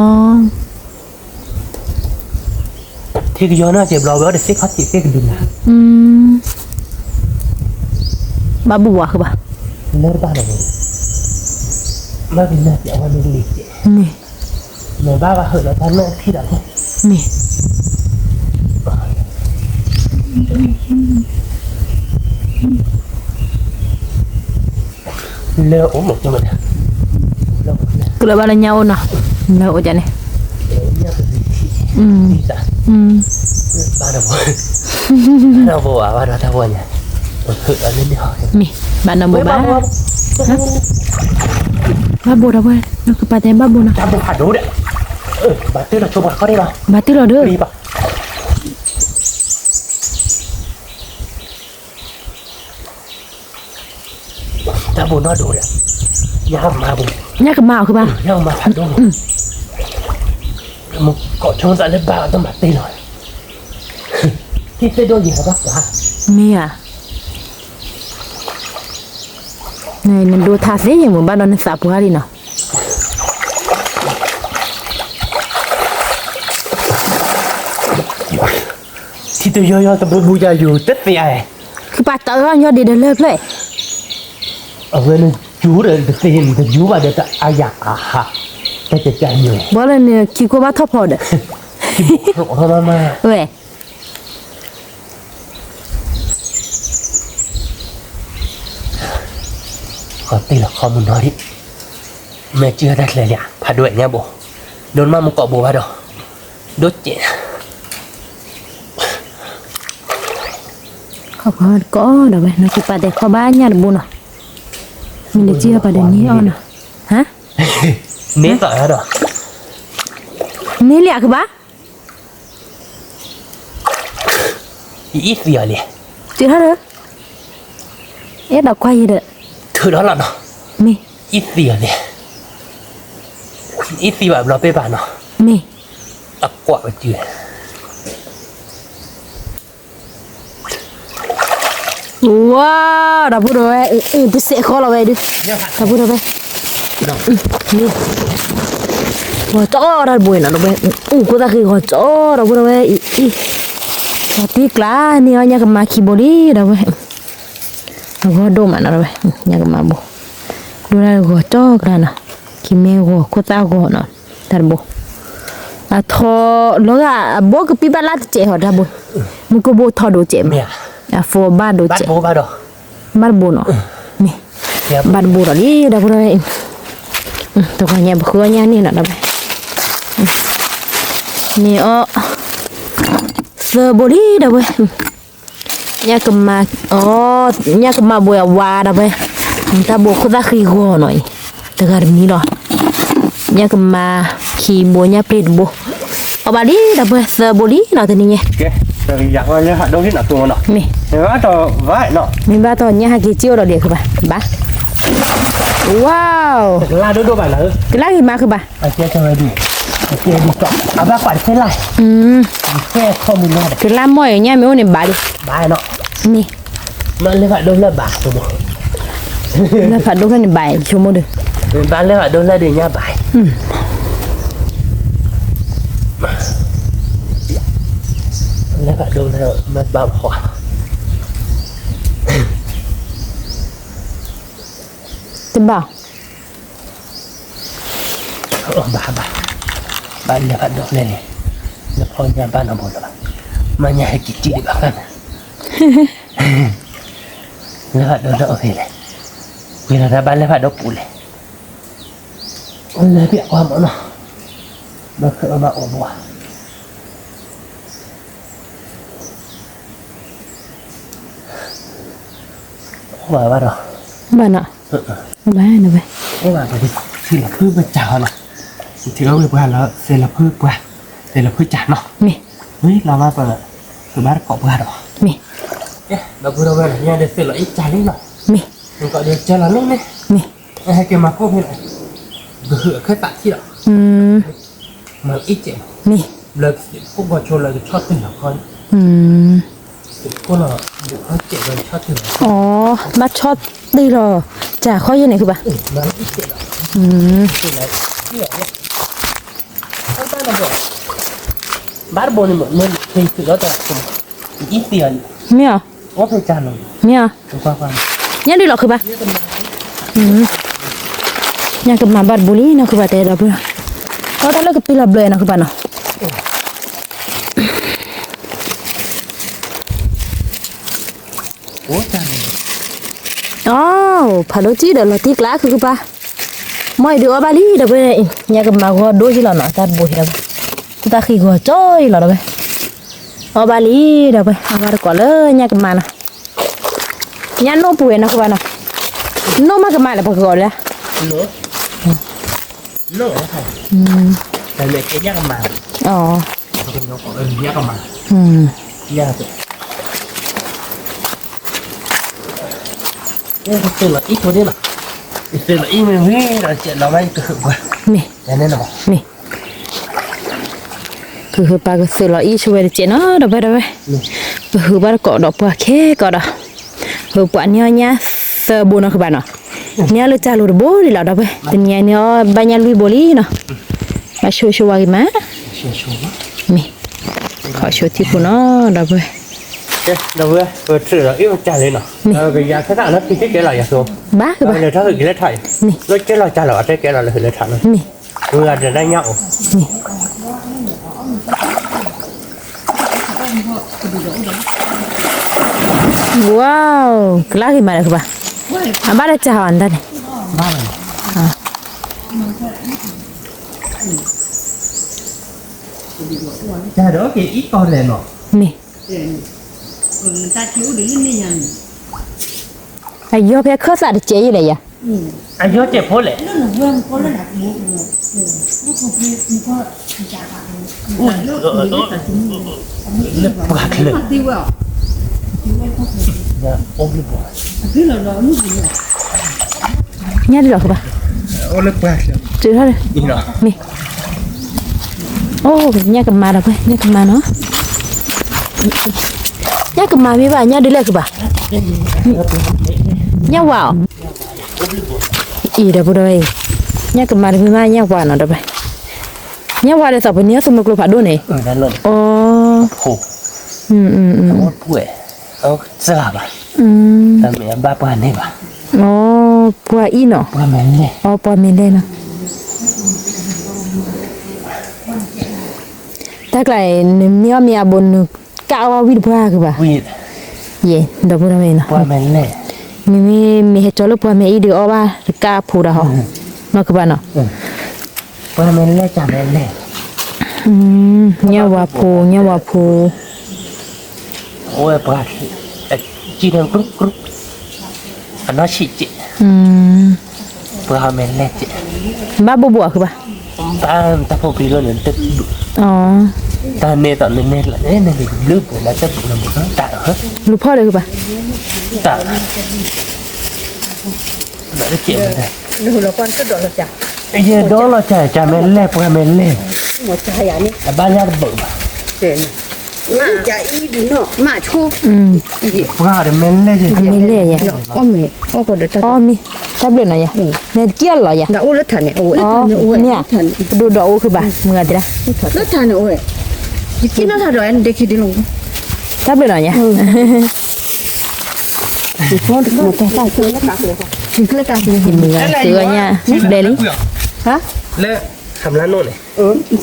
ကယီၤနီၢ်စဲးဘျီဝဲအီၤဒီးသ့ၣ်ခီၣ်ထံးသ့ၣ်ကဒုနၤ, ဘၣ်ဘူၣ်ဝါဃုဘၣ်, လၢတဘၣ်ဒီး, ဘၣ်ကနၢ်စဲးဝဲမ့ၢ်လံစဲး, မ့ၢ် မ့ၢ်ဘၣ်ဘၣ်ဟၢၣ်လီၤတၢ်နီၢ်ထံၣ်ဒီး, မ့ၢ် လၢအိၣ်မ့ၢ်ကမတၤ, ကလၢၤဘၣ်လၢညါအိၣ်နီၤ, လၢအိၣ်ကန့ၣ်, ဘၣ်ဒီးဘိ, ဘၣ်ဒီးဘိဘၣ်, မ့ၢ် ဘၣ်ဒီးဘိဘၣ်, ဘၣ်ဘိဒီးဘိ, နကပာ်တဲဘၣ်ဘိနီၤ, ဘၣ်ဘိဖးဒိၣ်ဒီး, ဘၣ်တုၤလီၤဆိပှၤခီၣ်ဒ့လီၤ, ဘၣ်တုၤလီၤဒီး တၢ်ဘိနီၢ်ဒိၣ်ဒီး, ညၣ်ကမၤဘိ, ညၣ်ကမၤအီၤဃုဘၣ်, ညၣ်ကမၤဖးဒိၣ်, မ့ၢ်ကိးဆိသးလၢဘၣ်အီၤတမၤတ့ၢ်လီၤ, ထံၣ်သ့ၣ်ဒိၣ်ယံၤဟးဘၣ်ပှၤ, မ့ၢ်ဧါ, နဒိထါသ့ယဲၢ်မ့ၢ်ဘၣ်ဒီးနသးပှၢ်လံနီၤ ထံတယီယီတဘိဘူယၤယိာ်တသ့ဧါ, ကပာ်တၢ်အၢၣ်ညီဒံးဒီးလၢဖျၢၣ်, အဝဲန့ၣ်ယူၤဒီးတသ့န့ၣ် တယူၤဘၣ်ဒီးတအါယၤအဟး, တကကညိ, ဘၣ်လၢန့ၣ်ခံကိၢ်ဘၣ်ထီၣ်ဖီဒီး, ဝဲ ဃီတ့ၢ်လီၤခီမုၢ်နီၤဒံး, မ့ၢ်စံၣ်တၢ်ချဲလံဧါ, ဖးဒိၣ်ညါဘိ, ဒိၣ်မးမူကိးဘိဘၣ်ဒီး, ဒိၣ်စဲး ခီဖျိတကိးဒီးဝဲ နကပာ်တဲခီဘၣ်ညၣ်တဘိနီၤ, မ့ၢ်လၢစံၣ်တၢ်ပာ်ဒီးန့ၢ်အီၤနီၤ, ဟါ, န့ၢ်သးဒီး, န့ၢ်လံအကဘၣ် ယအံၣ်သံအီၤလံ, တုၤထီၣ်ဒီး, အဲၣ်ဒိးကွၢ်ယဲဒီး, ထုးထီၣ်လီၤနီၤ, မ့ၢ်, အံၣ်သံအီၤလံ, အံၣ်သံဘၣ်ဘျီပ့ၢ်ဘၣ်နီၤ, မ့ၢ်, အကွၢ်ကစု, ဝါ, ဒီပုၢ်ဒီဝဲၢ်, တစဲးဃီလီၤဝဲဒုး, ဒီပုၢ်ဒီဝဲၢ်, မ့ၢ်, ဂီၤကၠီဒီပုၢ်ဝဲၢ်နီၤ, ဒီပုၢ်ဝဲၢ်, အိၣ်ခိၣ်သၣ်ဃံဂီၤကၠီဒီပုၢ်ဒီဝဲၢ်, ဂီၤတံၢ်ကျါန့ၣ်အီၤ ညါကမၤခံဘိလံ ဒီပုၢ်ဝဲၢ်, အဂီၢ်ဒိၣ်မးနီၤ ဒီပုၢ်ဝဲၢ်, ညါကမၤဘိ, ဒိၣ်ဒၣ်ဂီၤကၠီကျါနီၤ, ခံမ့ၢ်ဂီၤခိၣ်သၣ်ဂီၤနီၤ, တၢ်တဘိ, အထီ, လီၤဂာ်အဘိကပံၢ်ဘၣ်လၢတစဲးဟီ တၢ်ဘိ, မူကဘိထီဒိၣ်စဲးမ့ၢ်, အဖိဘၣ်ဒိၣ်စဲး, ဘၣ်တဘိနီၤ, မ့ၢ်, ဘၣ်တဘိဒီးလံ ဒီပုၢ်ဒီဝဲၢ်, တဂီၤညါပဃုအီၣ်ညၣ်န့ၣ်နီၤ ဒီပုၢ်ဝဲၢ်, န့ၢ်အီၤ, သၢဘိလံ ဒီပုၢ်ဝဲၢ်, ညၣ်ကမၤ, အီ, ညၣ်ကမၤဘိအဝါ ဒီပုၢ်ဝဲၢ်, တၢ်ဘိခိၣ်သၣ်ဃံဂီၤနီၤအံၤ, တဂၤတမံၤလီၤ, ညၣ်ကမၤခံဘိ ညၣ်ပျ့ၤတဘိ, အီၣ်ဘၣ်လံ ဒီပုၢ်ဝဲၢ် သၢဘိလံနီၤ တနံၤညါ, မ့ၢ်, မ့ၢ်ဘၣ်တီၢ်ညၣ်ဟဲက့ၤစံၣ်အိၣ်ဒီးဒံးဃုဘၣ်, ဘၣ်, ဝါ, ကလၢ်ဂ့ၤမးဃုဘၣ်, အဘၣ်ကွၢ်တဖဲလၢ်, ကလၢ်မီၢ်အံၤညၣ်မ့ၢ်အိၣ်န့ၣ်ဘၣ်လံ, မ့ၢ်, လၢဖးဒိၣ်ဖဲန့ၣ်ဘၣ်ဆိကမိၣ်ဒီး, ဘၣ်လၢဖးဒိၣ်လၢဒုးညါဘၣ်, လၢဖးဒိၣ်လၢမ့ၢ်ဘၣ်ဖီ, တဘၣ် ဘၣ်ဘၣ်, ဘၣ်လၢဖးဒိၣ်ဖဲန့ၣ်, လၢဖီညါဘၣ်နီတဘိလၢၤဘၣ်, မ့ၢ်ညါဟဲက့ၤစံၣ်ဒံးဘၣ်ဖဲန့ၣ်, လၢဖးဒိၣ်လၢအီၣ်ဖဲလဲၣ်, ဝံၤလီၤတၢ်ဘၣ်လၢဖးဒိၣ်ပူၤလဲၣ်, လၢပျၢ်ကွၢ်မးနီၤ, ဘၣ်ဖဲအီၣ်ဘၣ်အိၣ်ဘၣ် အိၣ်ဘၣ်ဘၣ်ဒီး, ဘၣ်နီၤ, ဘၣ်နီၤ, အိၣ်ဘၣ်ဒီး, ထံလီၤဖုပစၢ်ဟီနီၤ, ထံၣ်လီၤဝံၤပှၤလၢ သ့ၣ်လီၤဖုပှၤ, သ့ၣ်လီၤဖုကၢ်နီၤ, မ့ၢ်, ဝံၤလီၤမးပ သုးဘၣ်တကိးပှၤဒီး, မ့ၢ်, ဒီပုၢ်ဒီဝဲၢ်လီၤ ညါဒီးသ့ၣ်လီၤအံၣ်ကၢ်လံနီၤ, မ့ၢ်, နကိးဒီးကၢ်လီၤန့ၣ်န့ၣ်, မ့ၢ်, ဟဲက့ၤမၤကိၣ်ဖဲလီၤ, ကဟုးအခၢၣ်သးထံၣ်လီၤ, မ့ၢ်, မၤအံၣ်ကၢ်, မ့ၢ်, ဘျီကစ့ၢ်ကိၣ်ဘီဆိလၢကဆီၣ်တ့ၢ်လီၤခီ, မ့ၢ် အိ, ဘၣ်ဆီၣ်တ့ၢ်လီၤ, ကၢ်ခီယဲၢ်န့ၣ် ခုဘၣ်, ဘၣ်တဘိန့ၣ်မ့ၢ်, မ့ၢ်အီၤ, မ့ၢ်အီၤ, ညၣ်ကမၤဘၣ်တဘိလံနီၤ ခုဘၣ်တဲဒီပုၢ်, ထီၣ်တၢ်လၢကပ့ၤလီၤဘျၢနီၤ ခုဘၣ်နီၤ. အိ, ဖးဒိၣ်တံၢ်ဒီးလီၤတံၢ်ကျါ ခုခုပၢ်, မ်အံၤဒုးအီၣ်ဘၣ်လံ ဒီပုၢ်ဝဲၢ်, ညၣ်ကမၤဂီၤဒိၣ်ယံလီၤနီၤ တၢ်တဘိဟံလီၤ, တၢ်ဃံဂီၤကၠီယံလီၤ ဒီပုၢ်ဝဲၢ်, အီၣ်ဘၣ်လံ ဒီပုၢ်ဝဲၢ်, အီၣ်ဘၣ်တကိးလၢညၣ်ကမၤနီၤ, ညၣ်နိၣ်ပူၤဝဲနီၤ ခုဘၣ်နီၤ, နိၣ်မးကမၤလဲၣ် ပှၤကဂီၤလၢ မ့ၢ်, ကဟုးပၢ်ကသုးလီၤအံၣ်ဆိဝဲတကဲးနီၤ ဒီပုၢ်ဝဲၢ်, ကဟုးဘၣ်တကိးဒီးပှၤခဲကိးဒီး, ပှၤနံၤအီၣ်ညၣ်သၢဘိနီၤ ခုဘၣ်နီၤ, နံၤအီၣ်လၢကၢ်လိၤတဘိလံလီၤ ဒီပုၢ်ဝဲၢ်, တနံၤအံၤနံၤအီၣ်ဘၣ်ညၣ်လွံၢ်ဘိလံနီၤ, ဘၣ်ဆိၣ်ဆိၣ်ဝါဂ့ၤမး, မ့ၢ်, ခီဆိထံဖိနီၤ ဒီပုၢ်ဝဲၢ်, ဒီပုၢ်ဝဲၢ် ပထုးလီၤအံၣ်ကၢ်လံနီၤ, ကယၤခဲသၣ်လၢဖံးတကဲလီၤယၤသိ, ဘၣ်ကဘၣ်, လၢထီၣ်ဟုးကလဲၤထီၣ်အံၤ, လၢကဲလီၤကၢ်လီၤ အတဲကဲလီၤလၢဟုးလဲၤထီၣ်နီၤ, မ့ၢ် ဝံၤအတဒၣ်ညၣ်အိၣ်, ဝါ, ကလါဂ့ၤမးဒီး ခုဘၣ်, အဘၣ်တကၢ်အီၤတၢ်န့ၣ်, မ့ၢ် အယီၤဖဲခၢၣ်သးတကဲးယံၤလဲၣ်ယၤ, အယီၤကဲးဖိလဲၣ်, လၢပှၢ်ချၢ, ညၣ်ဒ်လီၤကဘၣ်, မ့ၢ်, အိ, ညၣ်ကမၤဒီးဖဲ ညၣ်ကမၤနီၤ, ညၣ်ကမၤမ့ၢ်ဘၣ် ညၣ်ဒ်လဲၣ်ကဘၣ်, ညၣ်ဝါအီၤ, အံၤဒီပုၢ်ဒီဝဲၢ်အံၤ, ညၣ်ကမၤတမ့ၢ်ဘၣ် ညၣ်ဝါနီၤ ဒီပုၢ်ဝဲၢ်, ညၣ်ဝါဒီးသးပနံၤအီၣ်သမူကျိဖးဒိၣ်န့ၣ်, အိ, အိ, ပှၤအံၣ်နီၤ, အိ, ပှၤမဲာ်လဲၣ်နီၤ, တၢ်ကျါအံၤ နမ့ၢ်အီၣ်မ့ၢ်အဘိ နကၣ်အီၣ်ဘၣ်ဝံၣ်တပှၢ်ကဘၣ်, ယဲ, ဒီပုၢ်ဒီဝဲၢ်အံၤနီၤ, မ့မ့ၢ်မ့ၢ်ဟဲကၠီလၢပှၤမဲာ်အံၣ်ဒီးအီၣ်ဘၣ်တကၣ်ဖိတၢ်ဟီ, နီၢ်ကဘၣ်နီၤ, ညၣ်ဝါဖိ ညၣ်ဝါဖိ အဝဲပှၤ ကံၢ်ထီၣ်ကရုၢ်ကရုၢ် အနီၢ်ဆံးကဲး, ပှၤဟီမဲာ်လဲၢ်ကဲး, ဘၣ်ဘိၣ်ဘိၣ်အီၤခုဘၣ်, ဘၣ်တၢ်ဖိပံၤလိၣ်န့ၣ်တဒူၣ်, တၢ်န့ၣ်သိးန့ၣ်န့ၣ်လၢန့ၣ်န့ၣ် ဘျုးပှၤလၢတၢ်ဘျုးလၢမူတၢ်, လူၤဖီၣ်ဒီးခုဘၣ်, တၢ် ယဲဒီလီၤစၢ် ကၢ်မဲာ်လဲၢ် ပှၤမဲာ်လဲၢ်, အဘၣ်ညၣ်တဘၢၣ်ဘၣ်, ပှၤဒီးမဲာ်လဲၢ်ယဲ, အီၣ်မ့ၢ် တၢ်ဘျုးနီၤယဲ, နက့ၢ်လီၤယဲ, မ့ၢ်ဧါ, ပဒိၣ်ဒီးအိၣ်ခုဘၣ် မုၢ်ဂၤတဒၣ်, တၢ်ဘျုးနီၤယဲ မုၢ်ဂၤသုအီၣ်ညၣ်ဘျဲၣ်လံ, လၢ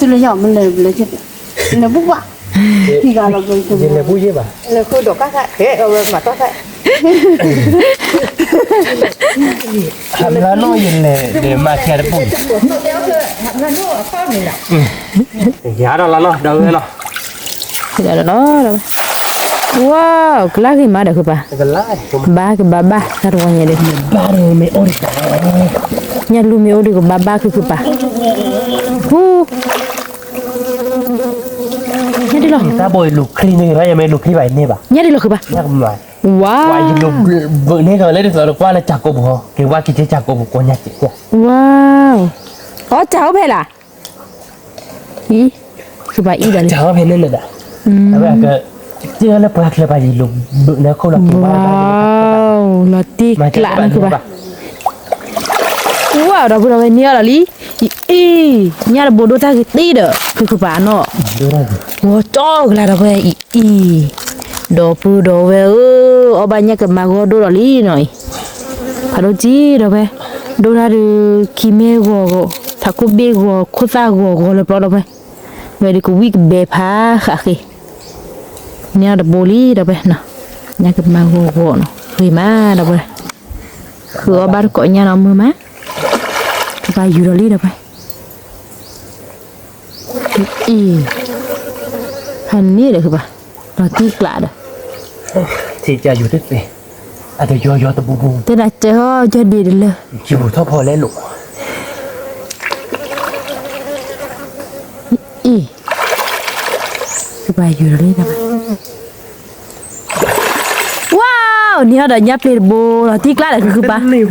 ဟးမလါနိၣ်န့ၣ်, ဟးမလါနိၣ်ယလဲၤဒီးမၤဆါတပူၤ, ယၤဒီးလီၤနီၤ ဒီးဝဲလီၤ, ဝါ, ကလါဂ့ၤမးဒီးခုပၢ်, ဘၣ်ကဘၣ်ဘၣ် တၢ်တဝီညါဒီး, ညၣ်လူမ့ၢ်အိၣ်ဒီးကဘၣ်ဘၣ်ခုခုပၢ်, ဖူ ညါဒ်လီၤ တၢ်ဘိအံၤလူၤချံန့ၣ် ယမ့ၢ်လူၤချံဘၣ်အံၤန့ၢ်ဘၣ် ညါဒ်လီၤဃုဘၣ် ညါကမၤ ဝါ ယလူၤဘုးန့ၢ်ကလၢဒ်သိးဒီးကွၢ်လၢကၠၢ်ကိးပူၤဟီ က့ၤဝါက့ၤကၠၢ်ကိးပူၤကိးညါက့ၤ ဝါ အီၣ်တၢ်အိၣ်ဖဲလၢ် အံၤ ဃုဘၣ်အံၤဒီးလံ ကၠၢ်အိၣ်ဖဲန့ၣ်န့ၣ်ဒီး အဝဲက ကၢလၢပှၤချၢဘၣ်ယလူၤဘုးန့ၢ်ခိၣ်လီၤက့ၤဝါ ဝါ လီၤတံၢ်ကျးန့ၣ်ဃုဘၣ် ဝါ ဒီပုၢ်ဒီဝဲၢ်န့ၢ်အီၤဒီးလံ အံၤ ညၣ်တဘိဒိၣ်တၢ်ဂ့ၤတ့ၢ်ဒီး ဖုကပၤနီၤ ဂီၤကၠီကလါဒီပုၢ်ဝဲၢ်အံၤ အံၤ ဒီပုၢ်ဒီဝဲၢ်ဧၢ အီၣ်ဘၣ်ညၣ်ကမါဂီၢ်ဒိၣ်ဒီးလံနီၤအံၤ ဖးဒိၣ်ကံဒီပုၢ်ဝဲၢ် ဒိၣ်တၢ်ဒုး ခံမ့ၢ်ဂီၤ ထးခိၣ်ဘ့ၣ်ဂီၤ ခိၣ်သၣ်ဂီၤ ဂီၤလၢပျီဒီပုၢ်ဝဲၢ် ဝဲဒုးကဝံၣ်ကဘဲဖးဃးဃ့ န့ၢ်အီၤတဘိလံဒီပုၢ်ဝဲၢ်နီၤ ညၣ်ကမါဂီၤဂီၤနီၤ ဂ့ၤမးဒီပုၢ်ဝဲၢ် ဃုအီၣ်ဘၣ်တကိးညၣ်နီၤမုာ်မး ကဘၣ်ယူၤဒီးလံဒီပုၢ်ဝဲၢ် အံၤ ဖဲန့ၣ်ဒီးဃုဘၣ် လီၤတံၢ်ကျးဒီး ထံၣ်ကယူၤတသ့ အတယီယီတဘူးဘူး တဲဒၣ်ကၢဟီၣ်ကၢဒံးတလၢ ယူၤထီၣ်ဖီလဲလိာ် အံၤ ကဘၣ်ယူၤဒီးလံဒီပုၢ်ဝဲၢ် ဝါ န့ၢ်အီၤဒီးညၣ်ပျ့ၤတဘိ လီၤတံၢ်ကျးဒီးဃုဃုဘၣ်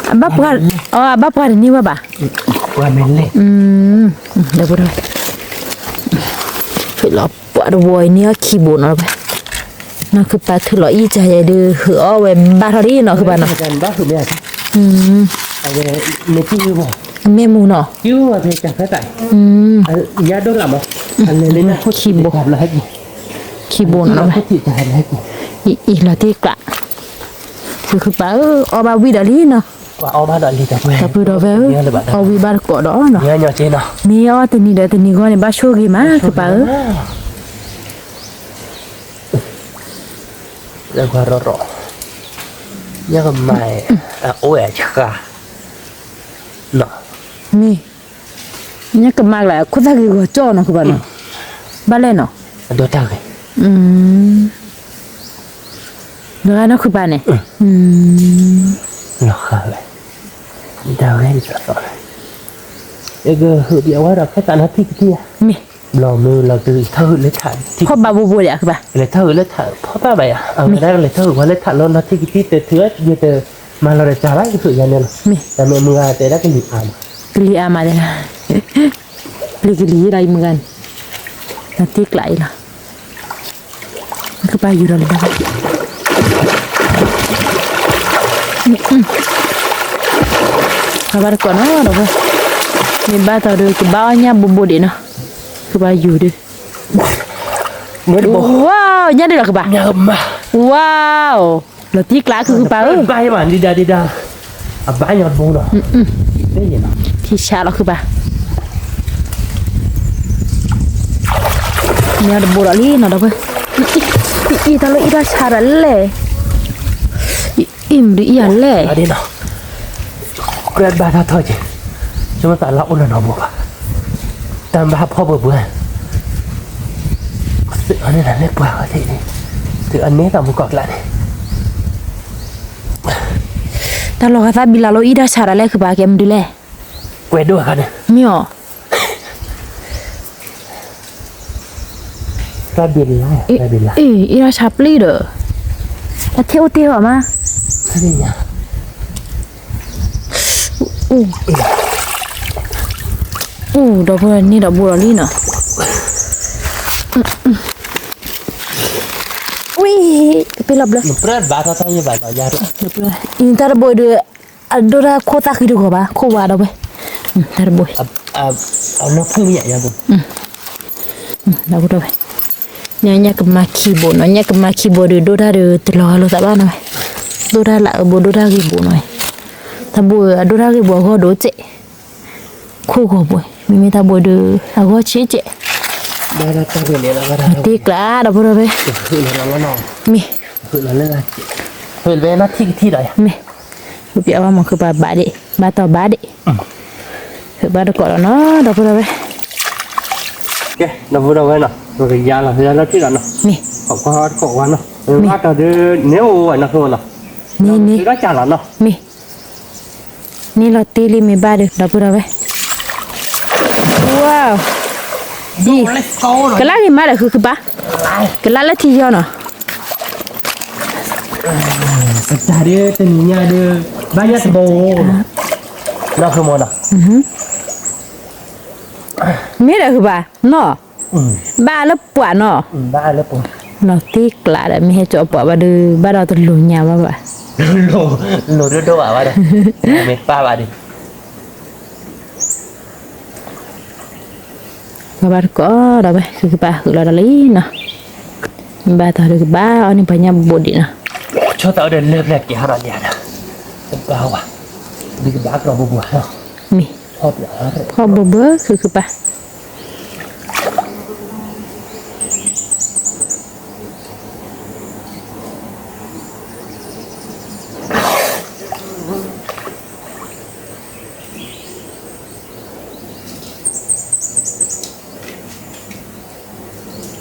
အဘၣ်ပှၤ အဘၣ်ပှၤတန့ၢ်ဝဲဘၣ် ဒီပုၢ်ဝဲၢ် ထုးလီၤပှၤတဝီအံၤန့ၢ်အီၤခံဘိနီၤ နီၢ်ခုပၢ်ထုးလီၤအံၣ်စၢ်ယဲဒုး ဟုးအီၣ်ဝဲဘၣ်ထီၣ်လံနီၢ်ခုပၢ်နီၤ မ့ၢ်မူနီၤ ခံဘိ ခံဘိနီၤ အံၤ လီၤတံၢ်ကျး ဃုဃုပၢ်ဧၢ အီၣ်ဘၣ်ဝံၣ်ဒီးလံနီၤ ဒီပုၢ်ဒီဝဲၢ်ဧၢ အီၣ်ဝံၣ်ဘၣ်တကိးဒီးနီၤ မ့ၢ်အီၣ်တနံၤဒီးတနံၤဂီၢ်န့ၣ် ဘၣ်ဆိၣ်ဂ့ၤမး ခုပၢ်ဧၢ လၢကွၢ်ရီရီ ညၣ်ကမါ အအိၣ်ဝဲအဆှါ နီၤ မ့ၢ် ညၣ်ကမါကလၢ ခိၣ်သၣ်ဂ့ၤဂီၤကၠီနီၤ ခုပၢ်နီၤ ဘၣ်လဲၣ်နီၤ အဒိတၢ်ဂ့ၤ လီၤဂာ်နီၢ်ခုပၢ်န့ၣ် လီၤဂာ်ဝဲ ဒၣ်ဝဲဒ်သိးသိး ယကဟုးဒံးအဝဲဒီးခဲသးနီထံၣ်ကထံၣ်ဧါ မ့ၢ် ဘျီမ့ၢ်လီၤကလဲၤထီၣ်ဟုးလၢထး ဖီၣ်ဘၣ်ဘိဘိဒံးဧါ ကဘၣ် ကလဲၤထီၣ်ဟုးလၢထး ဖီၣ်ဘၣ်ဘၣ်ယၤ အဝဲဒၣ်ကလဲၤထီၣ်ဟုးဝဲလၢထးလီၤနီထံၣ်ကထံၣ် တထုးယတမၤလီၤဒီးစှၤဘၣ် ကဟုးယၤန့ၣ်လီၤ မ့ၢ် တၢ်မ့ၢ်မုၢ်ဂၤတဲဒၣ်ကလံၤအါမး ကလံၤအါမး ပျ့ၤကလံၤယဲဒၣ်အံၤမုၢ်ဂၤန့ၣ် နတ့ကျးအံၤလီၤ ကဘၣ်ယူၤဒီးလၢၤဘၣ် ကဘၣ်တကိးနီၤဒီးဝဲ မ့ၢ်ဘၣ်တီၤဒီးကဘၣ်အီၣ်ညၣ်ဘိဘိဒံးနီၤ ကဘၣ်ယူၤဒီး ဝါ ညၣ်ဒုးလီၤကဘၣ် ဝါ လီၤတံၢ်ကျးခုကပၤဧၢ ဘၣ်ယဘၣ်ဒံးဒၣ်ဒံးဒၣ် အဘၣ်ညီတဘိနီၤ ထံဆးလီၤခုကပၤ ညၣ်တဘိဒီးလံနီၤဒီးဝဲ အံၤတၢ်လၢအံၣ်တၢ်ဆါဒီးလဲၣ် အံၤမ့ၢ်ဒုးအံၣ်အီၤလဲၣ် ကြၢးဘၣ်တၢ်ထီၣ်က့ၤ ဆိမိၣ်သးလၢအိၣ်လၢနီၢ်ဘိဘၣ် တၢ်ဘၣ်ဖီၣ်ပှဲၤပှဲၤ သုးအီၤန့ၣ်လၢပှၤအီၤသ့ၣ်န့ၣ် သုးအီၤန့ၣ်သးမူကီၢ်ကျးန့ၣ် တၢ်လီၤဂာ်သးဘံလၤလီၤအံၣ်တၢ်ဆါဒီးလဲၣ် ခုကပၤကဲမနုၤလဲၣ် ကွဲးဒိၣ်အခါန့ၣ် မ့ၢ်အီၤ တၢ်ဘံလၤ တၢ်ဘံလၤ အ့ အ့ၣ်တၢ်ဆါပျံၤဒီး အထဲအိၣ်တ့ၢ်အီၤမး အိၣ်ဒီးဖိန့ၢ်ဒီးဘိဒီးလံနီၤ ဝံၤ ပ့လီၤဘျၢ အံၤတၢ်တဘိဒီး အဒိၣ်တၢ်ခိၣ်သၣ်ဃံတဂီၤဘၣ် ခိၣ်ဝါဒီးဝဲ တၢ်တဘိ အနီၢ်ဖုၣ်မ့ၢ်ယၤယၤဘိ ဒီးဖိဒီးဝဲ ညၣ်ညၣ်ကမါခံဘိနီၤ ညၣ်ကမါခံဘိဒီး ဒိၣ်တၢ်ဒီးတလီၤဂာ်လိာ်သးဘၣ်နီၤ ဒိၣ်တၢ်လၢအဘိဒိၣ်တၢ်ဂ့ၢ်ဘိနီၤ တၢ်ဘိအဒိၣ်တၢ်ဂ့ၢ်ဘိအဂီၢ်ဒိၣ်စဲး ခိၣ်ဂီၤဘိ မ့မ့ၢ်တၢ်ဘိဒီး အဂီၢ်ဆံးစဲး တ့ကျးဒီးဖိဒီးဝဲ မ့ၢ် မ့ၢ် ပျဲဝဲမ့ၢ်ခုကပၤဘၣ်ဒံး ဘၣ်တီၤဘၣ်ဒံး ဘၣ်တကိးဒီးနီၤ ဒီပုၢ်ဒီဝဲၢ် ကဲ ဒီပုၢ်ဒီဝဲၢ်နီၤ ပကယါလီၤ ယါလီၤထံၣ်လီၤနီၤ မ့ၢ် ခီၣ်ခွါတကိးဝါနီၤ မ့ၢ် ဘၣ်တီၤဒုး န့ၢ်အိၣ်ဝဲနီၤ ခိၣ်နီၤ မ့ၢ် ဘၣ်ကၢ်လီၤနီၤ မ့ၢ် န့ၢ်လီၤတ့လံမ့ၢ်ဘၣ်ဒီး ဒီပုၢ်ဒီဝဲၢ် ဝါ, ကလါဂ့ၤမးဒီးဃုဃုပၢ်, ကလါလၢထံယီၤနီၤ, ကစၢ်ဒုးတနံၤညါဒုး, ဘၣ်ညါတဘိ, နီၢ်ဃုမီၤနီၤ, မ့ၢ်ဒီးဃုဘၣ်နီၤ, ဘၣ်လၢပှၤနီၤ, လီၤတံၢ်ကျးဒီး မ့ၢ်ဟဲကၠီပှၤဘၣ်ဒုး ဘၣ်ဒီးတလိၤညါဘၣ်ဘၣ်, လိၤဒိၣ်ဒိၣ်ဘၣ်ဘၣ်ဒီး, မ့ၢ်ပၢ်ဘၣ်ဒုး ပှၤဘၣ်တကိးဒီးဝဲ ဃုကဘၣ်ဃုလီၤဒီးလံနီၤ, မ့ၢ်ဘၣ်တီၤဒုးကဘၣ်အီၣ်န့ၢ်ပှၤညၣ်ဘိဒံးနီၤ, ဆိသးအိၣ်ဒီးလၢပျၢၤက့ၤဟီဒီးလံဒီး, တဘၣ်ဝဲ, ဒုးကဘၣ်ကီဘိဘိ, မ့ၢ်, ဖီဘိဘိ ဃုကဘၣ် ဘၣ်နီၢ်ဘိဘၣ်ဟီ, ဘၣ်နီၢ်ဘိလၢ,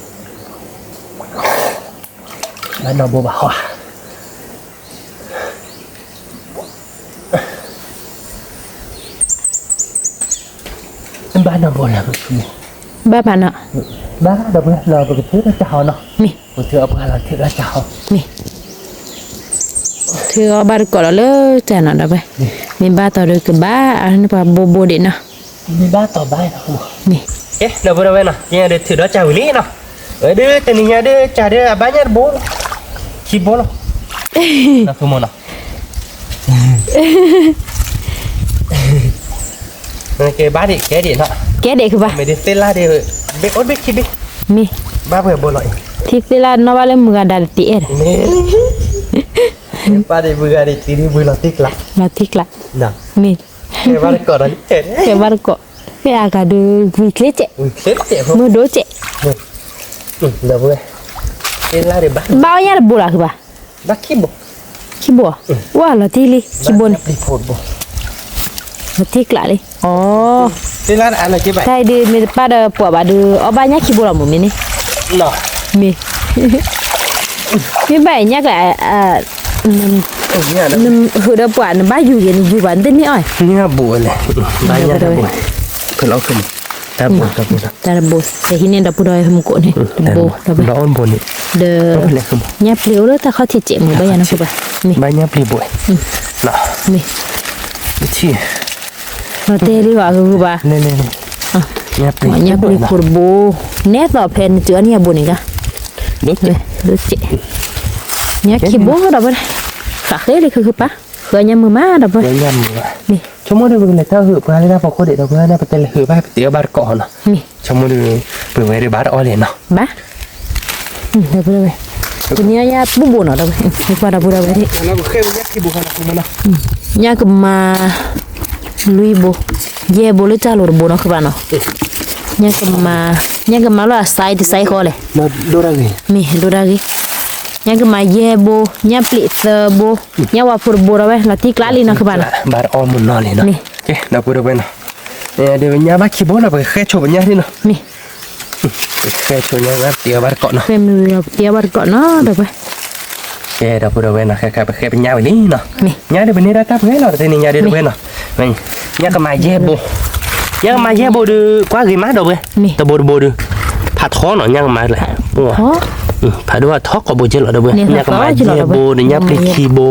ဘၣ်ဘၣ်နီၤ, ဘၣ်ဒီးပှၤလီၤ ပကထုးဒီးကၢ်ဟီနီၤ, မ့ၢ်, ပကထုးအပှၤလီၤထုးဒီးကၢ်ဟီ, မ့ၢ်, ထုးအီၣ်ဘၣ်တကိးဒီးလၢတၢ်နီၤဒီးဝဲ, မ့ၢ်ဘၣ်တီၤဒုးကဘၣ်အီၣ်န့ၢ်ပှၤဘိဘိဒံးနီၤ, မ့ၢ်, ဒီပုၢ်ဒီဝဲၢ်နီၤ ယဲဒုးထုးဒီးကၢ်ဝံၤလံနီၤ, ဝဲဒုးတနံၤညါဒုးကၢ်ဒုးအဘၣ်ညၣ်တဘိ, ခံဘိလီၤ, နီၢ်ဃုမီၤနီၤ ကဲဘၣ်ဒံး ကဲဒံးနီၤ, ကဲဒံးဃုဘၣ်, မ့ၢ်ဒ်သ့ၣ်လၣ်ဒံး, ဘ့ၣ်အိၣ်ဘ့ၣ်ခံဘ့ၣ်, မ့ၢ်, ဘၣ်ပှဲၤဘိလီၤအံၤ, ထံသ့ၣ်လၣ်နီၣ်ဘၣ်လၢမုၢ်ဂၤဒၣ်တတ့အဲၣ်ဒီး, မ့ၢ်, ဘၣ်ဒံးမုၢ်ဂၤဒံးတံၤဒံးဘုလီၤတံၢ်ကျး, လီၤတံၢ်ကျး, မ့ၢ်, ကဲဘၣ်တကိးဒီး, ကဲဘၣ်တကိး, ဖဲအဂၤဒုး ဝံၤချ့စဲး, ဝံၤချ့စဲး, မုၢ်ဒိၣ်စဲး, ဒီပုၢ်ဝဲၢ်, သ့ၣ်လၣ်ဒံးဘၣ်, ဘၣ်အီၣ်ညၣ်တဘိလီၤဃုဘၣ် ဘၣ်ခံဘိ, ခံဘိ, ဝဲလီၤတံၢ်လံ ခံဘိန့ၣ်, လီၤတံၢ်ကျးလံ, အီ, တၢ်အံၤဒုးမ့ၢ်တပၣ်ဒီးပှၤဘၣ်ဒုး အီၣ်ဘၣ်ညၣ်ခံဘိလီၤမ့ၢ်န့ၣ်, မ့ၢ်, မ့ၢ်ဘၣ်အံၤညၣ်ကျး, နဃုာ်ဒီးပှၤနဘၣ်ယူၤယဲ နယူၤဘၣ်နတန့ၢ်အီၣ်, ညၣ်ဘိလဲၣ်, ဘၣ်ညၣ်တဘိ, ဖဲလီၤ တၢ်ဘိ, တၢ်ဘိ, တၢ်တဘိ, တဟံးန့ၢ်ဒီပုၢ်ဒီဝဲၢ်မူကိးန့ၣ်, တဘိ, တဘိ, ဒီး, ညၣ်ပျံၤအိၣ်လၢတၢ်ခီၣ်ထံးစဲးမ့ၢ်ဘၣ်ယၤနီၢ်ဃုဘၣ်, မ့ၢ်, ဘၣ်ညၣ်ပျံၤဘိ, မ့ၢ်, လီၤတဲာ်လံဘၣ်ဃုဘၣ်, ညၣ်ပျံၤဖိတဘိ, နဲသိးဖဲနတုၤအီၣ်န့ၢ်အဘိန့ၣ်ဂၤ, ဒိၣ်စဲး, ညၣ်ခံဘိဒီးဝဲ, ဃးဃ့လံဃုဃုပၢ်, ဃုညၣ်မုာ်မးဒီးဝဲ, မ့ၢ်, ဆိကမိၣ်ဒုးပကလဲၤတၢ်ဟုးပှၤလၢတၢ်ဖီခိၣ်ဒံးဒီးဝဲန့ၣ် ပတဲလဲၤဟုးဘၣ် ပတဲအီၣ်ဘၣ်တကိးနီၤ, မ့ၢ်, ဆိကမိၣ်ဒုး, ပဝဲဒုးဘၣ်တအီၣ်လဲၣ်နီၤ, ဘၣ်, ဒီပုၢ်ဒီဝဲၢ်, ပန့ၢ်အီၣ်ညၣ်ဘူၣ်ဘိနီၤဒီးဝဲ, ပှၤဒီပုၢ်ဒီဝဲၢ်, ညၣ်ကမၤ, လွံၢ်ဘိ, ယဲၢ်ဘိလၢတၢ်လိၤတဘိနီၤဃုဘၣ်နီၤ, ညၣ်ကမၤ, ညၣ်ကမၤလၢအစဲးတစဲးဃီလဲၣ်, မ့ၢ်ဒိၣ်ဒၣ်ဂ့ၤ, ညၣ်ကမၤယဲၢ်ဘိ, ညၣ်ပျံၤသၢဘိ, ညၣ်ဝါဖိတဘိဒီးဝဲ လီၤတံၢ်ကျးလံနီၤဃုဘၣ်နီၤ, ဘၣ်တအီၣ်မုၢ်နီၤလံနီၤ, ကဲ, ဒီပုၢ်ဒီဝဲၢ်နီၤ, ဒုးညၣ်ဘၣ်ခံဘိနီၤ ပကဃဲဆိပညၣ်ဒံးနီၤ, မ့ၢ်, ပဃဲဆိညၣ်ဝဲ ပတဲအီၣ်ဘၣ်တကိးနီၤ, ပတဲအီၣ်ဘၣ်တကိးနီၤဒီးဝဲ, ကဲ ဒီပုၢ်ဒီဝဲၢ်နီၤ ခဲခါပဃဲပညၣ်ဝံၤလံနီၤ, ညၣ်ဒုးပန့ၢ်ဒၣ်တၢ်ပှဲၤလီၤ တနံၤညါဒုးတဝဲၢ်နီၤ, ညၣ်ကမၤယဲၢ်ဘိ, ညၣ်ကမၤယဲၢ်ဘိဒုး ကွၢ်ဂ့ၤမးဒီးဝဲ, တဘိတဘိဒုး, ဖးထီနီၤ ညၣ်ကမၤလဲၣ်, ဖးဒိၣ်ဖးထီကိးဘိက့လီၤဒီးဝဲ, ညၣ်ကမၤယဲၢ်ဘိ ဒီးညၣ်ပျံၤခံဘိ,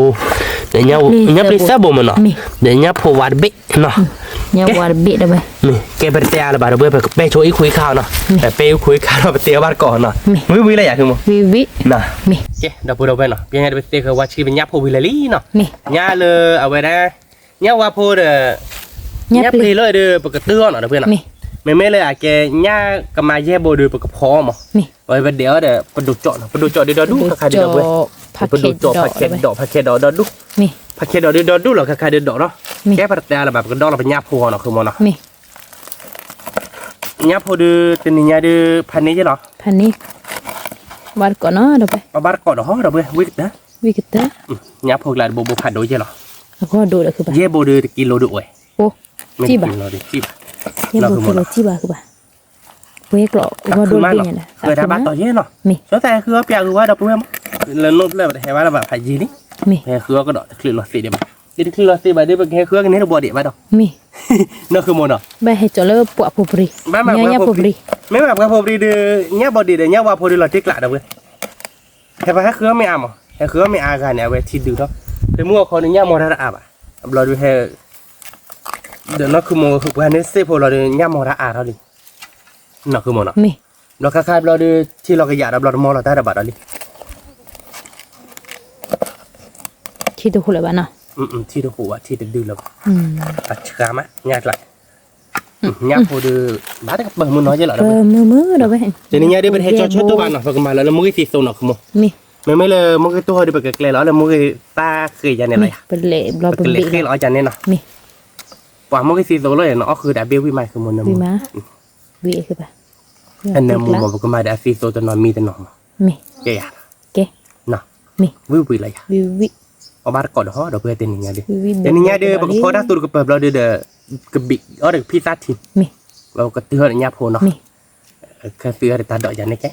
ဒီးညၣ်ပျံၤသၢဘိမ့ၢ်နီၤ, ဒီးညၣ်ဖိဝါတဘ့ၣ်နီၤ, ညၣ်ဝါတဘ့ၣ်ဒီးဝဲ, ကဲပတဲအါလၢၤဘၣ်ဒီးဝဲ ပကပဲဆိအံၣ်ခိအံၣ်ခါနီၤ, ပပဲအံၣ်ခိအံၣ်ခါဒီး ပတဲအီၣ်ဘၣ်တကိးနီၤ, ဝံၤဝံၤလၢယၤ မ့ၢ်, ကဲ ဒီပုၢ်ဒီဝဲၢ်နီၤ ပညါဒုးပသ့ၣ်ဃုာ်ဝါဆံပညၣ်ဖိဝံၤလၢာ်လံနီၤ, ညၣ်လၢအဝဲဒၣ်, ညၣ်ဝါဖိဒီး, ညၣ်ပျံၤလီၤဒီး ပကတုၤအီၤနီၤဒီးဝဲနီၤ, မ့မ့ၢ်လၢအကဲညၣ်ကမၤယဲၢ်ဘိဒီး ပကဖီအီၤမး, ပဝဲပဒဲးအီၤဒီး ပဒိၣ်ကၠီၣ်နီၤ ပဒိၣ်ကၠီၣ်ဃဲခါဒုးဒီးဝဲ, ပဒိၣ်ကၠီၣ် ဖးခဲဒီး ဖးခဲဒီးဒီဒူၣ်, ဖးခဲဒီးဒုးဒီဒူၣ်လီၤ ခဲခါဒုးဒီးနီၤ, ကဲပတတဲအါလၢၤဘၣ် ပကဒီလီၤပညၣ်ဖိအီၤနီၤ ဃုမီၤနီၤ ညၣ်ဖိဒုး တနံၤညါဒုး ဖးန့ၢ်ယဲလီၤ, ဖးန့ၢ်, ဘၣ်တကိးနီၤဒီးဝဲ, ဘၣ်တကိးဒီးဟီဒီးဝဲ ဝံၣ်ကတၢၢ်, ဝံၣ်ကတၢၢ်, ညၣ်ဖိကျါတဘိဘိဖးဒိၣ်ယဲလီၤ, အဂီၢ်ဒိၣ်ဒီးဃုဘၣ်, ယဲၢ်ဘိဒုးတကံလိဒုးအိၣ်, အိၣ်, စံၣ်ဘၣ်, ယဲၢ်ဘိတကံလိစံၣ်ဘၣ်ဃုဘၣ်, ပှဲၤကျိးအဂီၢ်ဒိၣ်ဘ့ၣ်ညါဒီး ဃုဘၣ်တဘၣ်တီၤယဲလီၤ, မ့ၢ်, ဆိသးဟဲဃုအီၣ်ပျးဃုဝဲဒီပုၢ်ဝဲၢ်မး, လၢနိၣ်ဖျၢၣ်ပတဟဲဘၣ်လၢၤဘၣ်ဖးယံာ်လံ, မ့ၢ်, ဟဲဃုအီၣ်ကဒီးတချုးလီၤသ့ဒံးဘၣ် တချုးလီၤသ့ဘၣ်ဒီး ပကဟဲဃုအီၣ်ကန့ၢ်တဘီဒံးဘၣ်ဒီး, မ့ၢ်, နီၢ်ဃုမိၢ်နီၤ, ဘၣ်ဟဲကၠီလၢပှၢ်ဖိပြံ, ဘၣ်မၤပှၢ်ဖိပြံ, မ့ၢ်မၤပှၢ်ဖိပြံဒီး ညၣ်ဘီဒံးဒီး ညၣ်ဝါဖိဒီးလီၤတံၢ်ကျးဒီးဝဲ, ဟဲပှၤဟဲဃုအီၣ်မ့ၢ်အါမး, ဟဲဃုအီၣ်မ့ၢ်အါဂၤန့ၣ် အဝဲထံဒုးထီၣ်, တမုၢ်အီၣ်ခီဒီးညၣ်မီၤတၢ်တအါဘၣ်, အဘျီဒီးဟဲ ဒီးနီၢ်ခုမိၢ်ပှၤန့ၣ်စ့ၢ်ဖိလီၤဒီး ညၣ်မီၤတၢ်အါထီၣ်လံ, နီၢ်ခုမိၢ်နီၤ, မ့ၢ်, ဘျီခါခါဘျီဒီး ထံလီၤကယးဒီးဘျီတမီၤလီၤတၢ်တဘၣ်ဒီးလံ, ထံတဟူးလၢၤဘၣ်နီၤ, ထံတဟူးဘၣ် ထံတဒုးလၢၤဘၣ်, အဆှါမး ညၣ်ကျါ, ညၣ်ဖိဒီး ဘၣ်တကပၢၢ်မုၢ်နီၤက့လီၤဒီး, မုၢ်မုၢ်ဒီးဝဲ, တနံၤညါဒီး ပတဟဲကၠီဆၢတိၢ်ဘၣ်နီၤ ပကမၤလၢလၢမိၢ်ဂ့ၢ်သံသိနီၤ ခုမိၢ်, မ့မ့ၢ်လၢမိၢ်ဂ့ၢ်တိၢ်ဟီဒီး ပကကျဲလီၤအီၣ်လၢမိၢ်ဂ့ၢ်သၣ်ဃ့ယၤန့ၣ်လီၤယၤ, ပကလဲၤဃ့လီၤအီၣ်ယၤန့ၣ်နီၤ, ပှၤမိၢ်ဂ့ၢ်သံသိလီၤယၤနီၤ အီၣ်ဃုာ်ဒီးအဘ့ၣ်ဝံၣ်မး ခုမိၢ်, နမုၢ်မး, အနၢမူမး ပကမၤဒီးအသံသိတနီၤမံတနီၤမး, ကဲယၤ, ဝံၣ်ဝံၣ်လီၤယၤ, အီၣ်ဘၣ်တကိးဒီးဟီဒီး ပတနံၤညါဒီး, တနံၤညါဒီး ပကဖီတၢ်သူတကပၢၢ်ဘျီဒီး ကဘံးအီၣ်ဒီးကဖံသၣ်ထံ, ကတုၤဟီဒီးညၣ်ဖိနီၤ, ခဲသုအီၣ်ဒီးတၢ်ဒိးယၤန့ၣ်ကဲ,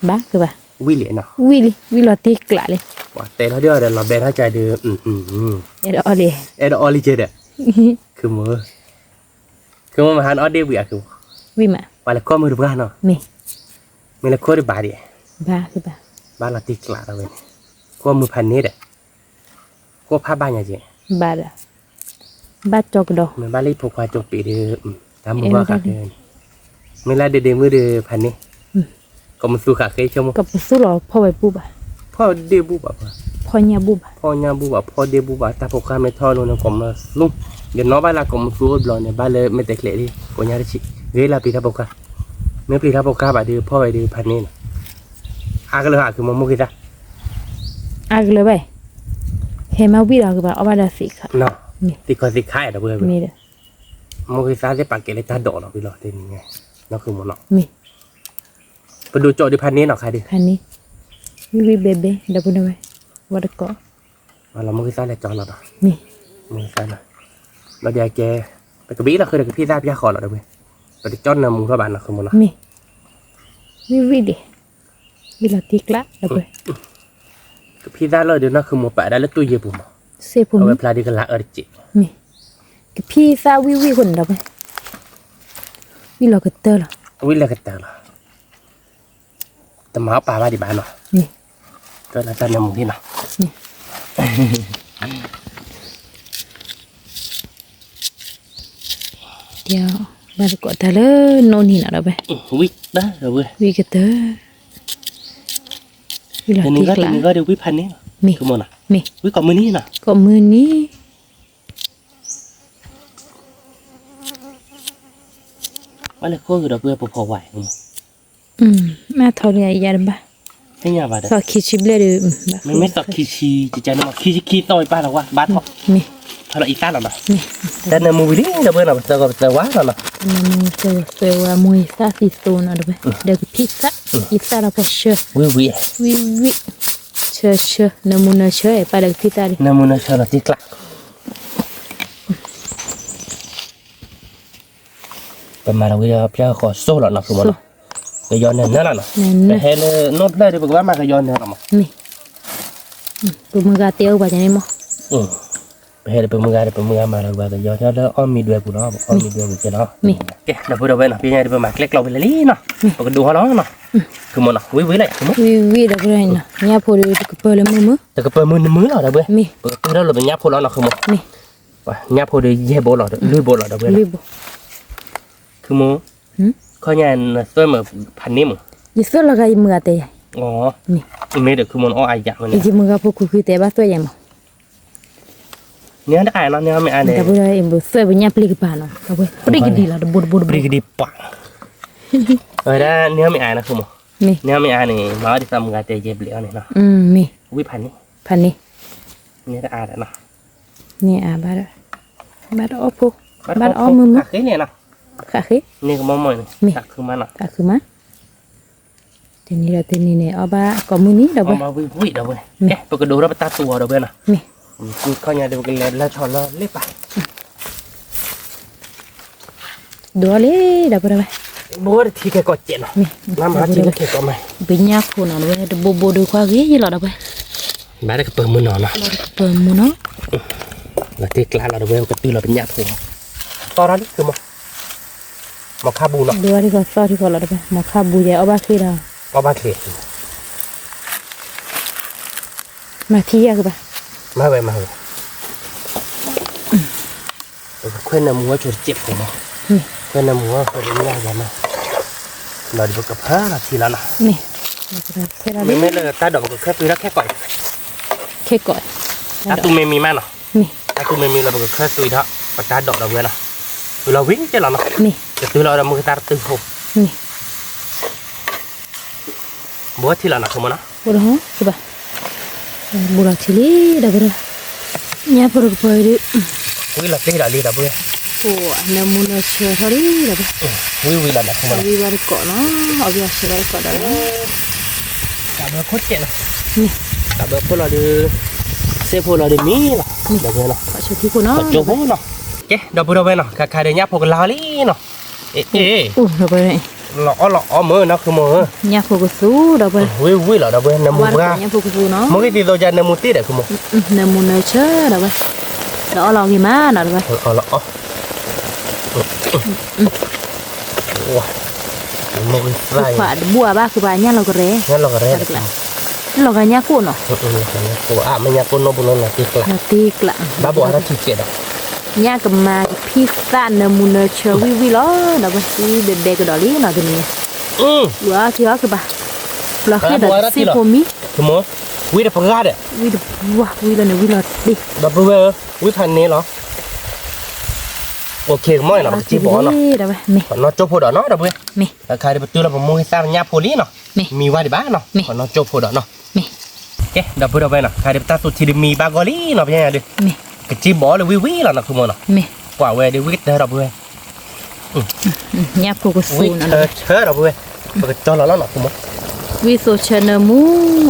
ဘၣ်, ဝံၣ်လံနီၤ, ဝံၣ်လံ ဝံၣ်လီၤတံၢ်ကျးလံ, ပှၤတဲထီၣ်ဒ်အီၤဒီး လီၤဘဲထီၣ်ကဒီး, အဲၣ်ဒိးအီၣ်လံ, အဲၣ်ဒိးအီၣ်လံကဲဒီး, ခုမိၢ်, ခုမိၢ်မဟါနအီၣ်ဒ့ၣ်ဝံၤအခုမိၢ်, ဝံၣ်မး, ပှၤလဲၤခိၣ်မုၢ်တပှၢ်နီၤ, မ့ၢ်, မ့ၢ်လဲၤခိၣ်ဒံးဘၣ်ဒံး, ဘၣ်, ဘၣ်လီၤတံၢ်ကျးလီၤဝဲန့ၣ်, ခိၣ်မုၢ်ဖးန့ၣ်ဒီး ခိၣ်ဖးဘၣ်ညါက့, ဘၣ်ဒီး, ဘၣ်ကၠီကဒီး, မ့ၢ်ဘၣ်လၢဖိခွါကၠိပ့ၤဒီး, တၢ်မုၢ်ဘၣ်ဃးဃ့, မ့ၢ်လၢဒ့ဒ့မုၢ်ဒီးဖးန့ၣ်, ကိးမုၢ်သူဃးဃ့ဆိကမိၣ်, ကိးမုၢ်သူလီၤဖီၣ်ဝဲဘူၣ်ဘၣ်, ဖီၣ်ဒ့ၣ်ဘူၣ်ဘၣ်, ဖီၣ်ညၣ်ဘူၣ်ဘၣ်, ဖီၣ်ညၣ်ဘူၣ်ဘၣ် ဖီၣ်ဒ့ၣ်ဘူၣ်ဘၣ် တၢ်ဖိခွါမ့ၢ်ထီၣ်လိၤန့ၣ် ကိးမုၢ်သူ, ယနီၣ်ဘၣ်လၢကိးမုၢ်သူအိၣ်ဘျီန့ၣ် ဘၣ်လၢမ့ၢ်တဲကျဲးလံ ကိးညါတဆံး, ဂ့ၤလၢပျံၤတၢ်ဖိခွါ, မ့ၢ်ပျံၤတၢ်ဖိခွါဘၣ်ဒီး ဖီၣ်ဝဲဒီးဖးန့ၣ်နီၤ, အါကလၢာ်ဟးခုမိၢ်မိၢ်ဂ့ၤသၣ် အါကလၢာ်ဘၣ်, ဟဲမၤဝံၣ်ဒီးကဘၣ်အီၣ်ဘၣ်ဒီး သံခါ, သံခါသံခါဒီးဝဲ, မိၢ်ဂ့ၤသၣ်သ့ၣ်ပာ်ကဲလၢတၢ်ဒိးလီၤဝံၤလီၤတနံၤညါ, နီၢ်ခုမိၢ်နီၤ, ပဒိၣ်ကၠီဒီးဖးန့ၣ်နီၤခါဒီး, ဝံၣ်ဝံၣ်ဘဲဘဲဒီးပဝဲ, ဝဲတကိး လီၤမိၢ်ဂ့ၤသၣ်လဲၤကၠီလီၤဒီး, မိၢ်ဂ့ၤသၣ်နီၤ, လီၤဒ်အကဲ, ပကဘၣ်အီၣ်လီၤဃုာ်ဒီးကဖံသၣ်ပျၢ်ဃီလီၤဒီးဝဲ, ပတကၠီနၢမူထီၣ်ဘၣ်နီၢ်ခုမိၢ်နီၤ, ဝံၣ်ဝံၣ်ဒံး, ဝံၣ်လီၤတံၢ်ကျးဒီးဝဲ, ကဖံသၣ်လီၤဒီးနီၢ်ခုမိၢ်ပာ်ဒၣ်လၢတူၢ်ယ့ၢ်ပူၤမး, အဝဲဖျါဒ်ကလၤအၢတစဲး, ကဖံသၣ်ဝံၣ်ဝံၣ်ဃိန့ၣ်ဒီးဝဲ, ဝံၣ်လီၤကတၢၢ်လီၤ, ဝံၣ်လီၤကတၢၢ်လီၤ တမၤအီၣ်ပာ်ဘၣ်ဒံးဘၣ်နီၤ, ကၢလၢတၢ်နၢမူဒံးနီၤ, ဘၣ်တကိးတၢ်လၢနိၣ်နံၤနီၤဒီးဝဲ, ဝံၣ်ကတၢၢ်, ဝံၣ်ကတၢၢ်, ဝံၣ်လီၤတံၢ်ကျး, ဝံၣ်ဖးန့ၣ်, ဝံၣ်ကိးမုၢ်နံၤနီၤ, ကိးမုၢ်နံၤ ဘၣ်လဲၤခိၣ်ကဒီးပှဲၤပဖီဝါ, မ့ၢ်ထီၣ်လံယၤတဘၣ်, သ့ၣ်ညါဘၣ်ဒီး, သီၣ်ခံဆံဘျဲၣ်ဒီး, မ့မ့ၢ်သီၣ်ခံဆံ, ကကန့ၣ်မ့ၢ်ခံဆံခံသီၣ်ဝံၤပၢ်လီၤဝါ, ဘၣ်ထီၣ်, ထီၣ်လီၤအံသၣ်လီၤနီၤ, တၢ်နၢမူဝံၤလံဒီးပှဲၤနီၤ ပသၢဂီၤပသၢဝါလီၤနီၤ, တၢ်နၢမူသၢဂီၤသၢဝါ မိၢ်အံသၣ်သံသိနီၤဒီးဝဲ, ဒီးကဖံသၣ်, အံသၣ်လီၤဖီဆၢ, ဝံၣ်ဝံၣ်, ဝံၣ်ဝံၣ်, ဆၢဆၢ, နၢမူနၢဆၢ ပၢ်ဒီးကဖံသၣ်လံ, နၢမူနၢဆၢလီၤတံၢ်ကျး ပမၤလီၤဝံၤဒီးပျၢ်ဃီၤစိၣ်လီၤနီၢ်ခုမိၢ်နီၤ, ကယီနၢၤနၢၤလီၤနီၤ, ပဟဲလၢနိၣ်ဖျၢၣ်ဒီး ပကဘၣ်မၤကယီနၢၤလီၤမး, ပမုၢ်ဂၤတဲအီၣ်ပှၤကန့ၣ်မး, ပဟဲဒီးပမုၢ်ဂၤဒီး ပမုၢ်ဂၤမၤလီၤကဘၣ်ကယီလၢအီၣ်မ့ၤဒွဲပူၤလီၤ, အီၣ်မ့ၤဒွဲပူၤကဲလီၤ, ကဲဒီပုၢ်ဒီဝဲၢ်နီၤ ပညါဒီးပမၤကျဲကျီဝံၤလၢလံနီၤ, ပကဒိးဟီလီၤနီၤ, ခုမိၢ်နီၤ ဝံၣ်ဝံၣ်လၢခုမိၢ်, ဝံၣ်ဝံၣ်ဒီပုၢ်ဒီဝဲၢ်နီၤ ညၣ်ဖိဒီးတကပၢၢ်လၢမုၢ်မုၢ်, တကပၢၢ်မုၢ်နမုၢ်လီၤဒီပုၢ်ဝဲၢ်, ပကတုၤထီၣ်လၢပညၣ်ဖိလီၤနီၤခုမိၢ်, ညၣ်ဖိဒီးယဲၢ်ဘိလီၤ လွံၢ်ဘိလီၤဒီပုၢ်ဝဲၢ်, ခုမိၢ်, ခီညါနသွဲၣ်မုာ်ဖးန့ၣ်မုၢ်, ယသွဲၣ်လီၤဂာ်ယမုၢ်ဂၤတဲယၤ, မ့ၢ်ဒီးခုမိၢ်နအီၣ်အါယၤဝဲန့ၣ်, ယမုၢ်ဂၤဖိခုခုတဲဘၣ်သွဲၣ်ယၤမး န့ၣ်တအါနီၤ န့ၣ်မ့ၢ်အါန့ၣ်, ဒီပုၢ်ဒီဝဲၢ် သွဲၣ်ပညၣ်ပျံၤကပၤနီၤ, အဝဲ ပြံကဒံလီၤ တဘိတဘိတဘိ, ပြံကဒံပှၤ, အဝဲဒၣ်န့ၣ်မ့ၢ်အါနီၤ ခုမိၢ်, န့ၣ်မ့ၢ်အါန့ၣ် မၤအီၣ်ဒ်သိးမုၢ်ဂၤတဲယဲၢ်ဘျဲၣ်အီၤန့ၣ်နီၤ, မ့ၢ်, ဝံၣ်ဖးန့ၣ်, ဖးန့ၣ်, န့ၣ်တအါဒီးနီၤ, န့ၣ်အါဘၣ်ဒီး, ဘၣ်တအီၣ်ဖိ, ဘၣ်တအီၣ်မုၢ်မုၢ်, ဃၣ်ဃ့န့ၣ်နီၤ, ဃၣ်ဃ့, န့ၣ်ကမီၤမီၤန့ၣ်, သးခုမးနီၤ, သးခုမး တနံၤဒီးတနံၤန့ၣ် အီၣ်ဘၣ်ကိးမုၢ်နံၤဒီးဝဲ, အီၣ်ဘၣ်ဝံၣ်ဝံၣ်ဒီးဝဲ, ကဲ ပကဒိးထီၣ်ပတၢ်သူအီၤဒီးဝဲနီၤ, မ့ၢ်, ခီညါဒီးပကလဲၤလၢဆီလီၤလ့ပာ်, ဒိးလံဒီးပဝဲ, ဘိတထံခဲကိးကဲးနီၤ, မ့ၢ်, နမၤထံလၢခဲကိးမး, ပညၣ်ဖိနီၤဒီးဝဲ တဘိဘိဒီးခွါဂ့ၤလီၤဒီးဝဲ, ဘၣ်တကပၢၢ်မုၢ်နီၤနီၤ, ပၢၢ်မုၢ်နီၤ လီၤတ့ၢ်ကျးလီၤ ဒီပုၢ်ဝဲၢ် ပကတုၤလီၤပညၣ်ဖိလီၤ. သီထီၣ်လံ သုမီၤ, မီၤခါဘူးနီၤ. ဒုးဝဲဒ်သိးသီထံဃီလီၤ ဒီပုၢ်ဝဲၢ်, မီၤခါဘူးယဲ အီၣ်ဘၣ်ချ့ဒီး, အီၣ်ဘၣ်ချ့, မၤထံယဲၢ်ကဘၣ်, မၤဝဲ မၤဝဲ. ပကခွဲနၢမူဝဲဆိတစဲးဖိမီၤ, ခွဲနၢမူဝဲဆိတညၣ်ယဲမး, ဒီးပကဖၢလီၤထံလီၤနီၤ. မ့မ့ၢ်လၢတၢ်ဒိးပကခွဲသွံထီၣ်ခဲကိာ်, ခဲကိာ်, တၢ်သူမ့ၢ်မံမးနီၤ, တၢ်သူမ့ၢ်မံလၢပကခွဲသွံထီၣ် ပတၢ်ဒိးဒီပုၢ်ဝဲၢ်နီၤ, ဝံၤလီၤဝံၤကဲလီၤနီၤ, ကတုၤလီၤဒီးမုၢ်ကသါတတုၤဖိ ဘူးထံလီၤနီၤ ခမီၤနီၤ, ဘူးလီၤထံလံ ဒီပုၢ်ဝဲၢ်, ညၣ်ဖိတကပၤဒုး, ဝံၤလီၤတ့ၢ်ဒီးလံ ဒီပုၢ်ဝဲၢ်, နၢမူနၢဆၢထီၣ်လံ ဒီပုၢ်ဝဲၢ်, ဝံၤဝံၤလီၤနီၤ ခမီၤနီၤ, ဝံၤဘၣ်တကိးနီၤ, အဝံၤအဆၢဘၣ်တကိးဒီး, တၢ်ဘၢခိၣ်စဲးနီၤ, တၢ်ဘၢခိၣ်လီၤဒီး, စဲးဖိလီၤဒီးမံလီၤ, ဒီပုၢ်ဝဲၢ်နီၤ, ကၠိဖိနီၤ, ကဲ ဒီပုၢ်ဝဲၢ်နီၤ, ခါခါဒီးညၣ်ဖိကလါလံနီၤ, အ့ အ့ လီၤအီၣ်လီၤအီမ့ၢ်နီၤ ခမီၤဧၢ, ညၣ်ဖိကသူ ဒီပုၢ်ဝဲၢ်, ဝံၤဝံၤလီၤ ဒီပုၢ်ဝဲၢ်, နၢမူဘှါ, ညၣ်ဖိကသူနီၤ, မ့ၢ်ဂ့ၤသ့သိးယၤ နၢမူတ့ၢ်ဒီး ခမီၤ, နၢမူနၢဆၢဒီပုၢ်ဝဲၢ်, ဒီးအီၣ်လီၤဂ့ၤမးနီၤ ဒီပုၢ်ဝဲၢ်, အီၣ်လီၤအီၣ်, မ့ၢ်ဂ့ၤသ့, တဘၣ်ဘၣ် ဃုပၤညၣ်လီၤကရဲ, ညၣ်လီၤကရဲ, လီၤဂာ်ညၣ်ကိၣ်နီၤ, ညၣ်ကိၣ်, အမ့ၢ်ညၣ်ကိၣ်နီၢ်ပူၤလီၤ လီၤတ့ၢ်ကျး, ဘၣ်ဘၣ်အါထီၣ်ထံစဲးဒီး, ညၣ်ကမၤကဖံသၣ် နၢမူနၢဆၢဝံၤဝံၤလီၤ ဒီပုၢ်ဝဲၢ်, ဒဲဒဲကဒီးလံနီၤ တနံၤ, ဝံၤအီၣ်ထံအီၣ်ကဘၣ်, လီၤဃ့ဒီးစ့းဖိမံ, ဝံၤတပှၢ်ဒီး, ဝံၤတပှၢ် ဝံၤလီၤန့ၣ် ဝံၤလီၤတ့ၢ်, ဒီပုၢ်ဝဲၢ်ဧၢ, ဝံၤဖးန့ၣ်လီၤ အိၣ်ခ့ကမီၤနီၤ ပကစံၣ်ဘီၣ်နီၤ, နီၢ်ကၠိဖိဒီးနီၤ ဒီပုၢ်ဝဲၢ်, အခါဒီးပတုၤလီၤပမိၢ်ဂံၢ်သၣ်ပညၣ်ဖိလံနီၤ, မံဝဲဒံးဘၣ်နီၤ, နီၢ်ကၠိဖိဒီးနီၤ, ကဲ ဒီပုၢ်ဝဲၢ်နီၤ, အခါဒီးပတၢ်သူၣ်ထံဒုးမံဘၣ်ဂီၢ်လံနီၤ ပညါယၤဒုး, ကစံၣ်ဘီၣ်လၢဝံၤဝံၤလီၤနီၤ ခမီၤနီၤ, ကွၢ်ဝဲဒုးဝံၤကတၢၢ်ဒီပုၢ်ဝဲၢ်, ဝံၤဆၢဆၢဒီပုၢ်ဝဲၢ်, ပကကၠီလီၤလီၤနီၤ ခမီၤ, ဝံၤသိးဆၢနၢမူ,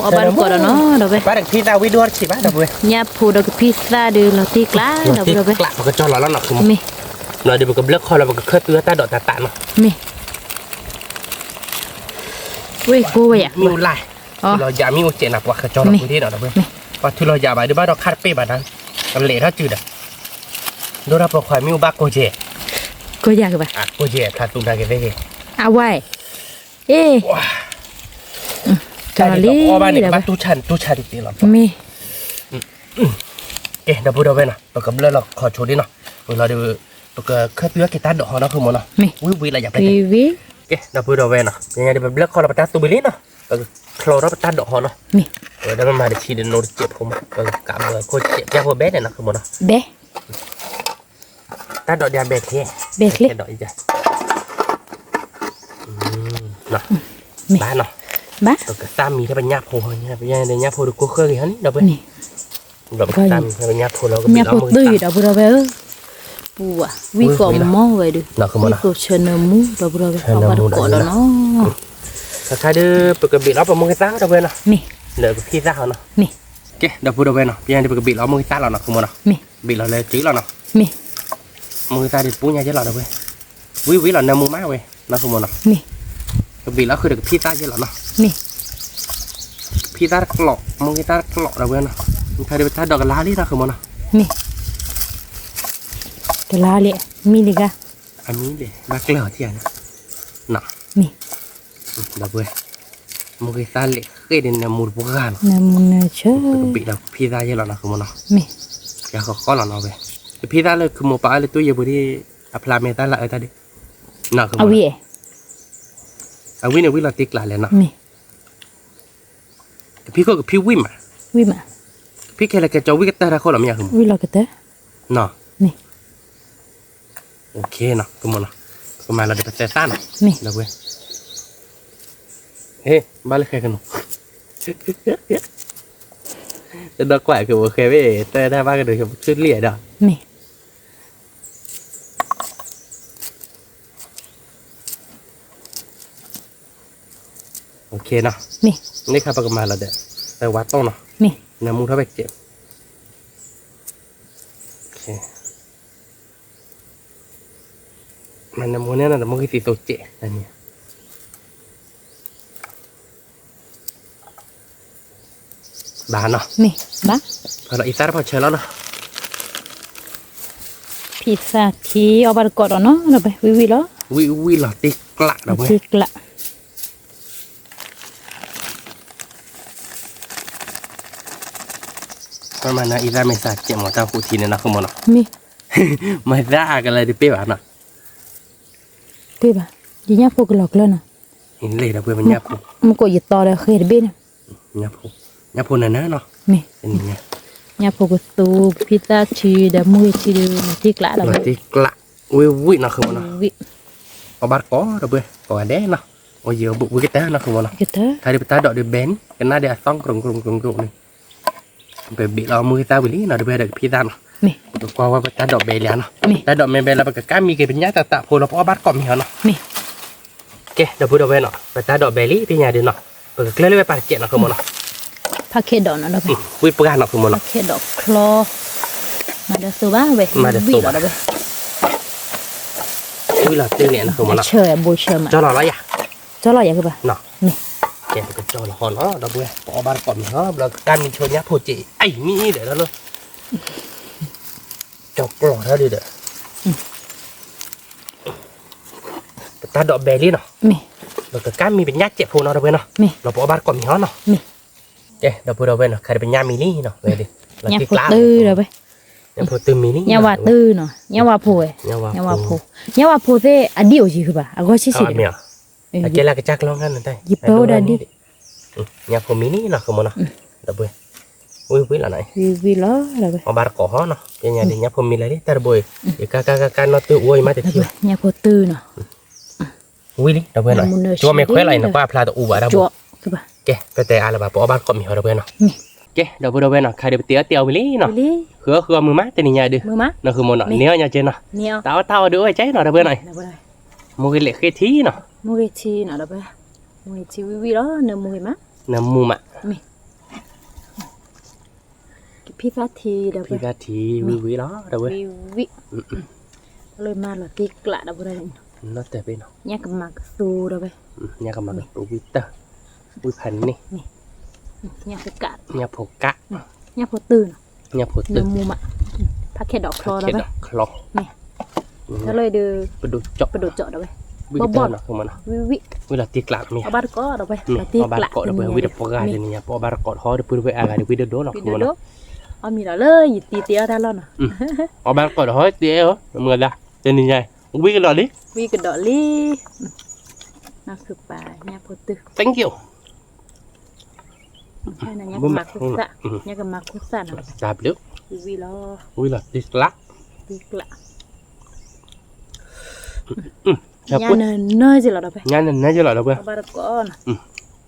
အီၣ်ဘၣ်တကိးဒီးနီၤ ဒီပုၢ်ဝဲၢ်, ဘၣ်တကဖံသၣ်ဝံၤဒိၣ်တဆံးဘၣ် ဒီပုၢ်ဝဲၢ်, ညၣ်ဖိဒီးကဖံသၣ်ဒုးလီၤတ့ၢ်ကျး ဒီပုၢ်ဝဲၢ်, ပကကၠီလီၤလီၤနီၤ ခမီၤ, မ့ၢ်, ဒီးပကဘျၢၣ်ခီလီၤ ပကခၢၣ်သွံအတၢ်ဒိးတၢ်တးနီၤ, မ့ၢ်, ဝ့ၢ်ကိးဝဲယၤ, မ့ၢ်အိၣ်လၢ်, ထံလီၤယၤမ့ၢ်အိၣ်စဲးနၤ ပှၤကကၠီလီၤပူၤဒ့နီၤ ဒီပုၢ်ဝဲၢ်, ပှၤထံလီၤယၤဘၣ်ဒုးဘၣ်ဒီးခါတပ့ၢ်ဘၣ်တၢ်, ကလဲၤထီၣ်စုဒီး, ဒိၣ်ထီၣ်ပိာ်ခွါမ့ၢ်အိၣ်ဘၣ်ကိးကဲ, ကိးယၤကဘၣ်, ကိးကဲဖျါသူနာ်က့ၤသ့ၣ်ဂ့ၤ, အဝဲ, အ့, တၢ်လံ, ဘၣ်တူၢ်ဆါန့ၣ် တူၢ်ဆါတသ့လီၤ, မ့ၢ်, ကဲ ဒီပုၢ်ဝဲၢ်နီၤ, ပကဘျၢၣ်လီၤခီဆိဒ့နီၤ, ဝံၤလီၤဒီး, ပကခၢၣ်သွံအက့ၤတၢ်ဒိးဟီနီၤ ခမီၤနီၤ, ဝံၤဝံၤလၢယၤဖဲ, ကဲ ဒီပုၢ်ဝဲၢ်နီၤ, ယၤဒီးပဘျၢၣ်ခီလီၤပတၢ်သူဘ့ၣ်လံနီၤ, ပကချီထီၣ်ပတၢ်ဒိးဟီနီၤ, ဝဲဒၣ်မၤတဆံဒီးနိတစဲးဖိမး ပကကးဘၢခိၣ်စဲး ညၣ်ဖိဘဲန့ၣ်နီၤ ခမီၤနီၤ, ဘဲ တၢ်ဒိးဒ်အဘဲချ့, ဘဲချ့, ဘၣ်နီၤ, ပကသၣ်မံထဲပညၣ်ဖိ, ညၣ်ဖိဒုးကိၢ်ဃၢ်ဂ့ၤဟီန့ၣ် ဒီပုၢ်ဝဲၢ်, ဒီးပကသၣ်မံထဲပညၣ်ဖိလီၤ ကဘ့ၣ်လီၤမုၢ်သၣ်, ညၣ်ဖိသွံဒီပုၢ်ဝဲၢ်ဧၢ, ပူၤဝဲ, ဝံၤကိးမီၢ်ဝဲဒုး, ဝံၤသိးဆၢနၢမူ ဒီပုၢ်ဝဲၢ်, ပှၤတကိးဒီးနီၤ, ခါခါဒီး ပကဘ့ၣ်လီၤပမိၢ်ဂံၢ်သၣ် ဒီပုၢ်ဝဲၢ်နီၤ, လၢပဖံသၣ်ဟီနီၤ, ကဲ ဒီပုၢ်ဝဲၢ်နီၤ, ပယါဒီးပကဘ့ၣ်လီၤမိၢ်ဂံၢ်သၣ်လီၤနီၤ ခမီၤနီၤ, ဘ့ၣ်လီၤလၢစုလီၤနီၤ, မိၢ်ဂံၢ်သၣ်ဒီးပူညါယဲလီၤ ဒီပုၢ်ဝဲၢ်, ဝံၤဝံၤလီၤနၢမူမးဝဲ, နီၤ ခမီၤနီၤ, ကဘ့ၣ်လီၤဃုာ်ဒီးကဖံသၣ်ယဲလီၤနီၤ, ကဖံသၣ်တကျိး မိၢ်ဂံၢ်သၣ်တကျိး ဒီပုၢ်ဝဲၢ်နီၤ, ခါဒီးပတၢ်ဒိးကလါလံနီၤ ခမီၤနီၤ, ကလါလံ, မံလံဂၤ, အမံလံ ဘၣ်ကျၢၢ်အီၤထံၣ်ဧါန့ၣ်, ဒီပုၢ်ဝဲၢ်, မိၢ်ဂံၢ်သၣ်လဲၤဃ့ဒီးနၢမူတပှၢ်နီၤ, ကဘ့ၣ်လီၤကဖံသၣ်ယဲလီၤနီၤ ခမီၤနီၤ, ယၤဃီဃီလီၤနီၤဝဲ, ကဖံသၣ်လၢခမီၤပာ်အီၤလၢတူၢ်ယဲၢ်ပူၤဒ်, အဖျါမဲာ်သၣ်လၢအအၢတၢ်ဒုး, အဝံၤ, အဝံၤန့ၣ်ဝံၤလီၤတ့ကျးလဲၣ်နီၤ, ကဖံခိၣ်ကဖံဝံၣ်မး, ဝံၣ်မး, ကဖံခဲလၢာ်ကဲကၠီဝံၣ်ကတၢၢ်တၢ်ခိၣ်လီၤ မ့ၢ်ယၤ ဝံၣ်လီၤကတၢၢ်, နီၤ, မ့ၢ်, အိၣ်ခ့နီၤ ကမီၤနီၤ, ပကမၤလီၤဒီးပသဲသၣ်နီၤ, မ့ၢ်, ဒီပုၢ်ဝဲၢ်, ဟ့ၣ် ဘၣ်လၢဃဲကနီၤ, တဒီးကွၢ်ကဝီၤဃဲဝဲ တၢ်တၢ်ဘၣ်ကဒီးပဆူလံဒီး, မ့ၢ် အိၣ်ခ့နီၤ, မ့ၢ်ခါပကမၤလီၤဒီး, ဝါတီၢ်နီၤ, နၢမူထီၣ်ဖဲကဲး, မ့ၢ်နၢမူန့ၣ်နီၤ တမူဂံၢ်သံသိးကဲး, ဘၣ်နီၤ, ဘၣ်, ဖီလီၤအံသၣ်တဖီဆၢလီၤနီၤ, ဖံသၣ်ထံအီၣ်ဘၣ်တကိးဒီးနီၤ ဒီးဝဲ ဝံၣ်ဝံၣ်လီၤ. ဝံၣ်ဝံၣ်လီၤတ့ကျးဒီးဝဲ တ့ကျး ပမၤနၤအံၤသၣ်မ့ၢ်သၣ်ကဲးမး တၢ်ဃိထံန့ၣ်နီၤ ဃိမိၢ်နီၤ မ့ၢ် မၤသၣ်အကလၢတပ့ၢ်ဘၣ်နီၤ တ့ၢ်ဘၣ် ယညၣ်ဖိကလီၤကျၢၢ်နီၤ လ့ၣ်ဒီးပှဲၤမညၣ်ဖိ မုၢ်ကိးယတီဒီးဃဲတဘ့ၣ်န့ၣ် ညၣ်ဖိ ညၣ်ဖိနၤနၤနီၤ မ့ၢ် ညၣ်ဖိကသူ ဖံသၣ်ထံဒီးမုၢ်ဂ့ၤထံဒီး တ့ကျးဒီး တ့ကျး ဝံၣ်ဝံၣ်နီၤ ဃိမိၢ်နီၤ အီၣ်ဘၣ်တကိးဒီးပှဲၤ ကိးဂၤဒဲးနီၤ အိၣ်ယံၤအိၣ်ဘူး ဝံၣ်ကတၢၢ်နီၤ ဃိမိၢ်နီၤ ခါဒုးပတၢ်ဒိးဒုးဘဲန့ၣ် ကနၣ်ဒီးအသီကရူၢ်ကရူၢ်ကရူၢ်ကရူၢ်န့ၣ် ပဘ့ၣ်လီၤမုၢ်ဂ့ၤသၣ်ဝံၤလံနီၤ ဒီးပှဲၤဒီးကဖံသၣ်နီၤ ပကွၢ်ဝဲပတၢ်ဒိးဘဲလံနီၤ တၢ်ဒိးမ့ၢ်ဘဲလၢပကကၣ်မံက့ၤပညၣ်တၢ်သၣ်ဖိလီၤ ပအီၣ်ဘၣ်တကိးမံၤဟီနီၤ ကဲ ဒီပုၢ်ဒီဝဲၢ်နီၤ ပတၢ်ဒိးဘဲလံ ဖဲညါဒုးနီၤ ပကကျၢၢ်လၢဝဲပာ်တကဲးနီၤ ဃိမိၢ်နီၤ ဖးခဲဒီးနီၤ ဒီးဝဲ ဝံၣ်ပှၢ်နီၤ ဃိမိၢ်နီၤ ဖးခဲဒီးချီ မၤဒီးသိဘၣ်ဝဲ မၤဒီးသိဘၣ်ဒီးဝဲ ဝံၣ်လီၤတုၤန့ၣ်နီၤ ဃိမိၢ်နီၤ ဆၢဘိဆၢမး ကၠီလီၤလီၤယၤ ကၠီလီၤယၤကဘၣ် နီၤ မ့ၢ် ကဲ ပကကၠီလီၤဟီနီၤ ဒီပုၢ်ဝဲၢ် ပအီၣ်ဘၣ်တကိးမံၤဟီ ဘျီကၣ်မံၤဆိညၣ်ဖိက့ၤ အံၤမံၤဒီးလီၤ ကၠီကျီၤထီၣ်ဒုဒီး ပတၢ်ဒိးဘဲလံနီၤ မ့ၢ် ပကကၣ်မံၤပညၣ်စဲးဖိနီၤ ဒီပုၢ်ဝဲၢ်နီၤ မ့ၢ် လီၤပအီၣ်ဘၣ်တကိးမံၤဟီနီၤ မ့ၢ် ကဲ ဒီပုၢ်ဒီဝဲၢ်နီၤ ခါဒုးပညၣ်မံၤလံနီၤ ဝဲဒုး ညၣ်ဖိတုၤဒီးဝဲ ညၣ်ဖိတုၤမံၤလံ ညၣ်ဝါတုၤနီၤ ညၣ်ဝါဖိဝဲ ညၣ်ဝါဖိ ညၣ်ဝါဖိသ့ၣ်အဒံၣ်အိၣ်ယံၤဃုာ်ဘၣ် အဂီၢ်ဆံးဆံးဒီး အကဲလၢကစၢ်ကျီၢ်ခါန့ၣ်တၢ် ယပၢ်အိၣ်ဒၣ်ဒံၣ် ညၣ်ဖိမံၤလံနီၤ ဃိမိၢ်နီၤ ဒီပုၢ်ဝဲၢ် ဝံၣ်ဝံၣ်လီၤနီၤ ဝံၣ်ဝံၣ်လီၤ ဒီပုၢ်ဝဲၢ် အီၣ်ဘၣ်တကိးဟီနီၤ ပညါဒုး ညၣ်ဖိမံၤလၢလံ တၢ်တဘိအံၤ ယကကကကနီၣ်တုၤအိၣ်ယမးတထံၣ်ဘၣ် ညၣ်ဖိတုၤနီၤ ဝံၣ်လံ ဒီပုၢ်ဝဲၢ်နီၤ ကၠီမဲာ်ခွဲးလီၤအံၤ နကွၢ်အဖျါတအူဘၣ်တၢ်ဘိ ကဲ ပတဲအါလၢၤဘၣ် ပအီၣ်ဘၣ်တကိးမံၤဟီ ဒီပုၢ်ဝဲၢ်နီၤ ကဲ ဒီပုၢ်ဒီဝဲၢ်နီၤ ခါဒုးပတ့အီၣ်တ့အီဝံၤလံနီၤ ဃုအီၣ်ဃုအီမုာ်မး တနံၤညါဒုး နီၤ ဃိမိၢ်နီၤ န့ၢ်အီၣ်ညါကဲနီၤ တၢ်အီၣ်တၢ်အီဒုးအိၣ်ဝဲကဲနီၤ ဒီပုၢ်ဝဲၢ်နီၤ မူဂ့ၤလဲၤဃ့ထံနီၤ မူဂ့ၤထံနီၤ ဒီပုၢ်ဝဲၢ် မူဂ့ၤထံဝံၣ်ဝံၣ်လီၤ နမူဂ့ၤမး နမူမး မ့ၢ် ကဖံသၣ်ထံဒီး ဖံသၣ်ထံ ဝံၣ်ဝံၣ်လီၤ ဒီပုၢ်ဝဲၢ် ဝံၣ်ဝံၣ် လၢမၤလီၤတ့ကျးဒီပုၢ်ဝဲၢ် နီၢ်တၢ်ပ့ၤနီၤ ညၣ်ကမၤကသူဒီပုၢ်ဝဲၢ် ညၣ်ကမၤကသူဝံၣ်တၢ် ဝံၣ်ဖးန့ၣ် ညၣ်ဖိကး ညၣ်ဖိကး ညၣ်ဖိတုၤနီၤ ညၣ်ဖိတုၤ နမူမး ဖးခဲဒီးချီဒီပုၢ်ဝဲၢ် ဖးခဲဒီးချီ မ့ၢ် တၢ်လၢဒုး ပဒိၣ်ကၠီၣ် ပဒိၣ်ကၠီၣ်ဒီပုၢ်ဝဲၢ် ဘီၣ်ဘီၣ်နီၤ ဝံၣ်ဝံၣ် ဝံၣ်လီၤတ့ကျးမ့ၢ် အီၣ်ဘၣ်တကိးဒီပုၢ်ဝဲၢ် အီၣ်ဘၣ်တကိးဒီပုၢ်ဝဲၢ် ဝံၣ်တပှၢ်တနံၤညါ ပအီၣ်ဘၣ်တကိးဟီ ဒီပုၢ်ဝဲၢ်အဂၤဒုး ဝံၣ်ဒိၣ်ဒိၣ်နီၤ ဝံၣ်ဒိၣ်ဒိၣ် အီၣ်မ့ၤဒီးလၢယတံၤတ့အီၣ်တၢ်လီၢ်နီၤ အီၣ်ဘၣ်တကိးဒီးဟီတ့အီၣ် မုၢ်ဂၤ တနံၤညါ ဝံၣ်ကဒီးလံ ဝံၣ်ကဒီးလံ နီၢ်ခုပၢ် ညၣ်ဖိတုၤ Thank you ညၣ်ကမၤခိၣ်သၣ် ညၣ်ကမၤခိၣ်သၣ်နီၤ တၢ်ဘျုး ဝံၣ်လီၤ ဝံၣ်လီၤတ့ကျး တ့ကျး ညၣ်နၢနၢယလီၤဒီပုၢ်ဝဲၢ် ညၣ်နၢနၢယလီၤဒီပုၢ်ဝဲၢ် အီၣ်ဘၣ်တကိးနီၤ အီၣ်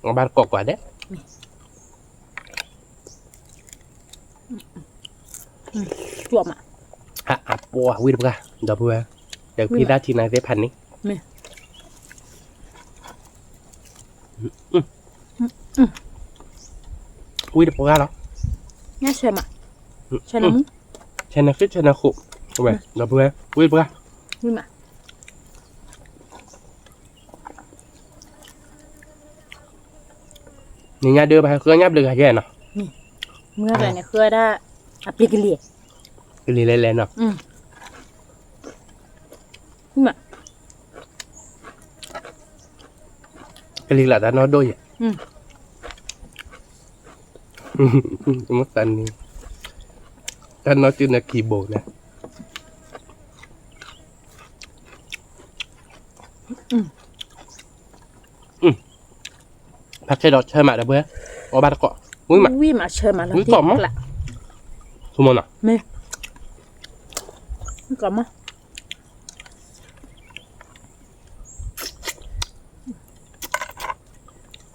ဘၣ်တကိးကွၢ်ဒဲး ကၠီၣ်မး အပှၤဝံၣ်တပှၢ် ဒီပုၢ်ဝဲၢ် ဒီးဖံသၣ်ထံနၤသ့ၣ်ဖးန့ၣ် မ့ၢ် ဝံၣ်တပှၢ်လီၤ ညၣ်ဆဲးမး ဆဲးနမူ ဆဲးနဃ့ဆဲးနဃိး ဝဲ ဒီပုၢ်ဝဲၢ် ဝံၣ်တပှၢ် ဝံၣ်မး နံၤညါဒုး ပဟဲဃုအီၣ်ညၣ်ဘျုးဂၤယဲၢ်နီၤ မုၢ်ဂၤန့ၣ်ဃုအီၣ်ဒၣ် အပျ့ၤကလံၤ ကလံၤလဲၤလဲၤနီၤ ကလံၤလၢတၢ်နီၢ်ဒိၣ်ယဲၢ် မ့ၢ်သးနံၤ တၢ်နီၢ်စုနခံဘိန့ၣ် ဖးခဲဒီးဆၢမးဒီပုၢ်ဝဲၢ် အီၣ်ဘၣ်တကိး ဝံၣ်မး ဝံၣ်မးဆၢမးလီၤ ဝံၣ်ကိးမး ဆိကမိၣ်နီၤ မ့ၢ် ဝံၣ်ကိးမး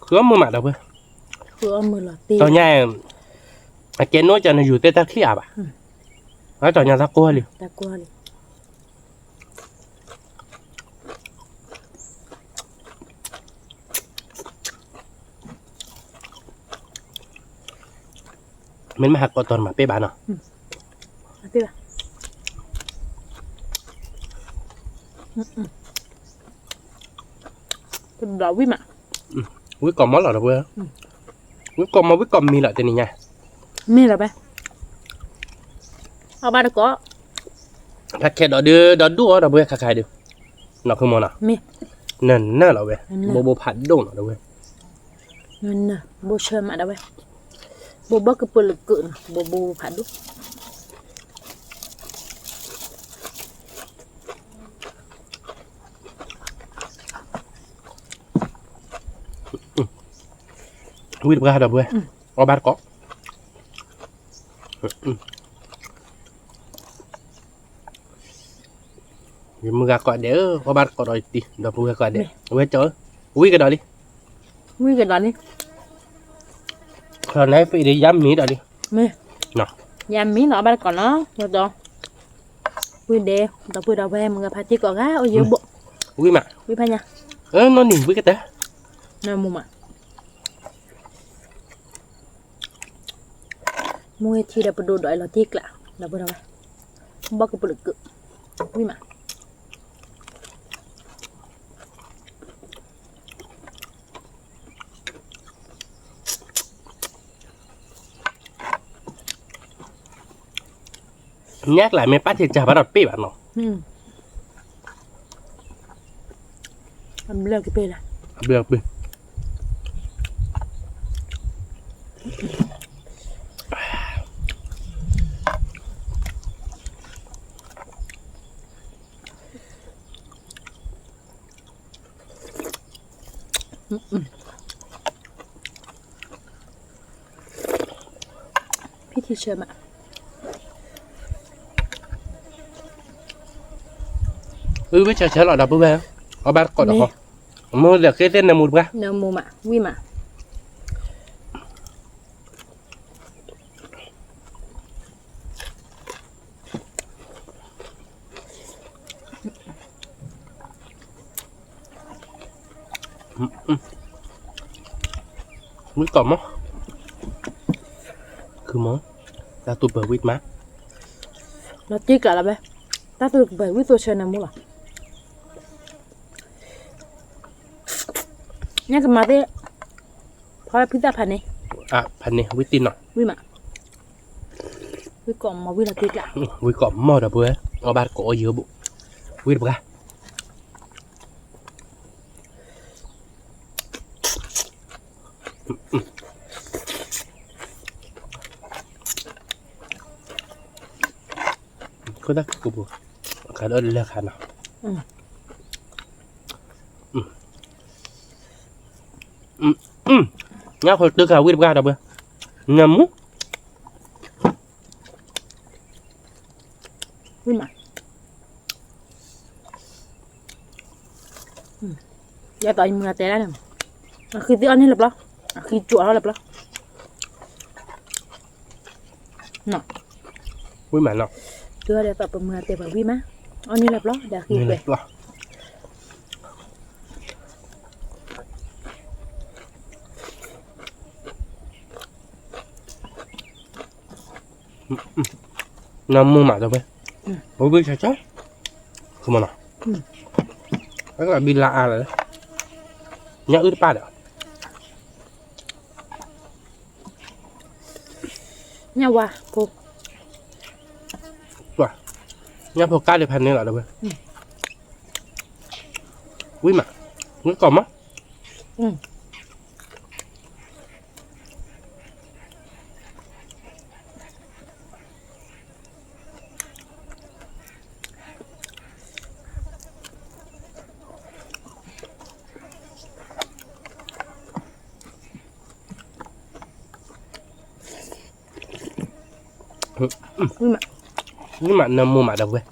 ဃုအီၣ်မုာ်မးဒီပုၢ်ဝဲၢ် ဃုအီၣ်မုာ်လီၤတ့ တီၤညါ အကဲနိၣ်ကနယူၤသ့ၣ်တၢ်ချံၣ်အါဘၣ် တီၤညါတၢ်ကိၢ်လံ တၢ်ကိၢ်လံ မ့ၢ်မဟးကိးတီၤမးပ့ၢ်ဘၣ်နီၤ တဘျီဝံၣ်မး ဝံၣ်ကိးမးလီၤဒီပုၢ်ဝဲၢ် ဝံၣ်ကိးမး ဝံၣ်ကိးမံၤလီၤတနံၤညါ မ့ၢ်လီၤဘၣ် အီၣ်ဘၣ်တကိး ဖးခဲဒီးဒုး ဒီးဒိၣ်အီၤဒီပုၢ်ဝဲၢ်ခါခါဒုး, နီၢ်ခုမီၤနီၤ, နနၢ်လီၤဝဲ, ဘိဘိဖးဒိၣ်နီၤဒီပုၢ်ဝဲၢ်, ဘိဆၢမးဒီပုၢ်ဝဲၢ်, ဘိဘိကပၢလၢကၢးနီၤ ဘိဘိဖးဒိၣ် ဝံတပှၢ်ဒီပုၢ်ဝဲၢ်, အီၣ်ဘၣ်တကိး, ယမုၢ်ဂၤကိးဒဲးဧၢ, အီၣ်ဘၣ်တကိးဒီးယတံၤ ဒီပုၢ်ဝဲၢ်ကိးဒဲး, ဝဲကၠီဧၢ, ဝံကဒီးလံ, ဝံကဒီးလံ, ခီနၤဖဲအံၤဒီးယါမံဒီးလံ, ယါမံနီၤ အီၣ်ဘၣ်တကိးနီၤ, ဒီး ဝံဒဲး ဒီပုၢ်ဒီဝဲၢ် မုၢ်ဂၤဖါတံၢ်ကိးဂၤ အိၣ်ယိဘိၣ်, ဝံမး, ဝံဖးညါ, နီၢ်နံၤ ဝံကတၢၢ်, နမူမး မူဝဲထံဒီးပဒိၣ်ဒီးလီၤတံၢ်ကျး, ဒီပုၢ်ဒီဝဲၢ်, ဘီကပၢလၢကၢး, ဝံမး ညၣ်ကျါမ့ၢ်ပၢ်ထံးစၢ်ဘၣ်ဒီးတပ့ၢ်ဘၣ်နီၤ, အဘျၢကပ့ၢ်လၢ, အဘျၢကပ့ၢ် ဖံထံဆၢမး, အုဝဲဆၢဆၢလီၤဒီပုၢ်ဝဲၢ်, အီၣ်ဘၣ်တကိးဒီးဃီ, မ့ၢ်ဒီးက့ၤသ့ၣ်နမူတပှၢ်, နမူမး ဝံမး ဝံကိးမီၢ်, ခုမီၢ်, တၢ်သူပၢၤဝံၣ်မး, လီၤတံၢ်ကျးလီၤဝဲ, တၢ်သူပၢၤဝံၣ်သိဆၢနမူလီၤ, ညၣ်ကမၤသ့ၣ်, ဖီလၢဖုသၣ်ဖးန့ၣ်, ဖးန့ၣ် ဝံၣ်တံၢ်နီၤ, ဝံၣ်မး, ဝံၣ်ကိးမီၢ်ဝံၣ်လီၤတံၢ်ကျး, ဝံၣ်ကိးမီၢ်ဒီပုၢ်ဝဲၢ်, အီၣ်ဘၣ်တကိးအီၣ်ယၢဘိၣ်, ဝံၣ်တပှၢ် ခိၣ်တၢ်ကပူၤ, အခါဒီးလၢခါနီၤ, ညၣ်ဖိတုၤခါဝံၣ်တပှၢ်ဒီပုၢ်ဝဲၢ်, နမူ ဝံၣ်မး, ယဲသိးယမုၢ်ဂၤတဲဒၣ်န့ၣ်, အဃံသ့ၣ်အီၣ်န့ၢ်လၢပျီ, အဃံကၠိအီၣ်လၢပျီ, ဝံၣ်မးနီၤ, တုၤဒဲးသိးပမုၢ်ဂၤတဲပှၤဝံၣ်မး, အီၣ်န့ၢ်လၢပျီ ဒီးအဃံကွဲး နမူမးဒီပုၢ်ဝဲၢ်, အိၣ်ဘှံးဆၢဆၢ, ကမနီၤ, အကဘံလါအါလီၤ, ညၣ်အုၣ်တပၢ်ဒီး, ညၣ်ဝါဖိ, ညၣ်ဖိကါဒံးဖဲန့ၣ်လီၤဒီပုၢ်ဝဲၢ်, ဝံၣ်မး, ဝံၣ်ကိးမီၢ် မ့ၢ်မး နမိၢ်မးဒီပုၢ်ဝဲၢ်,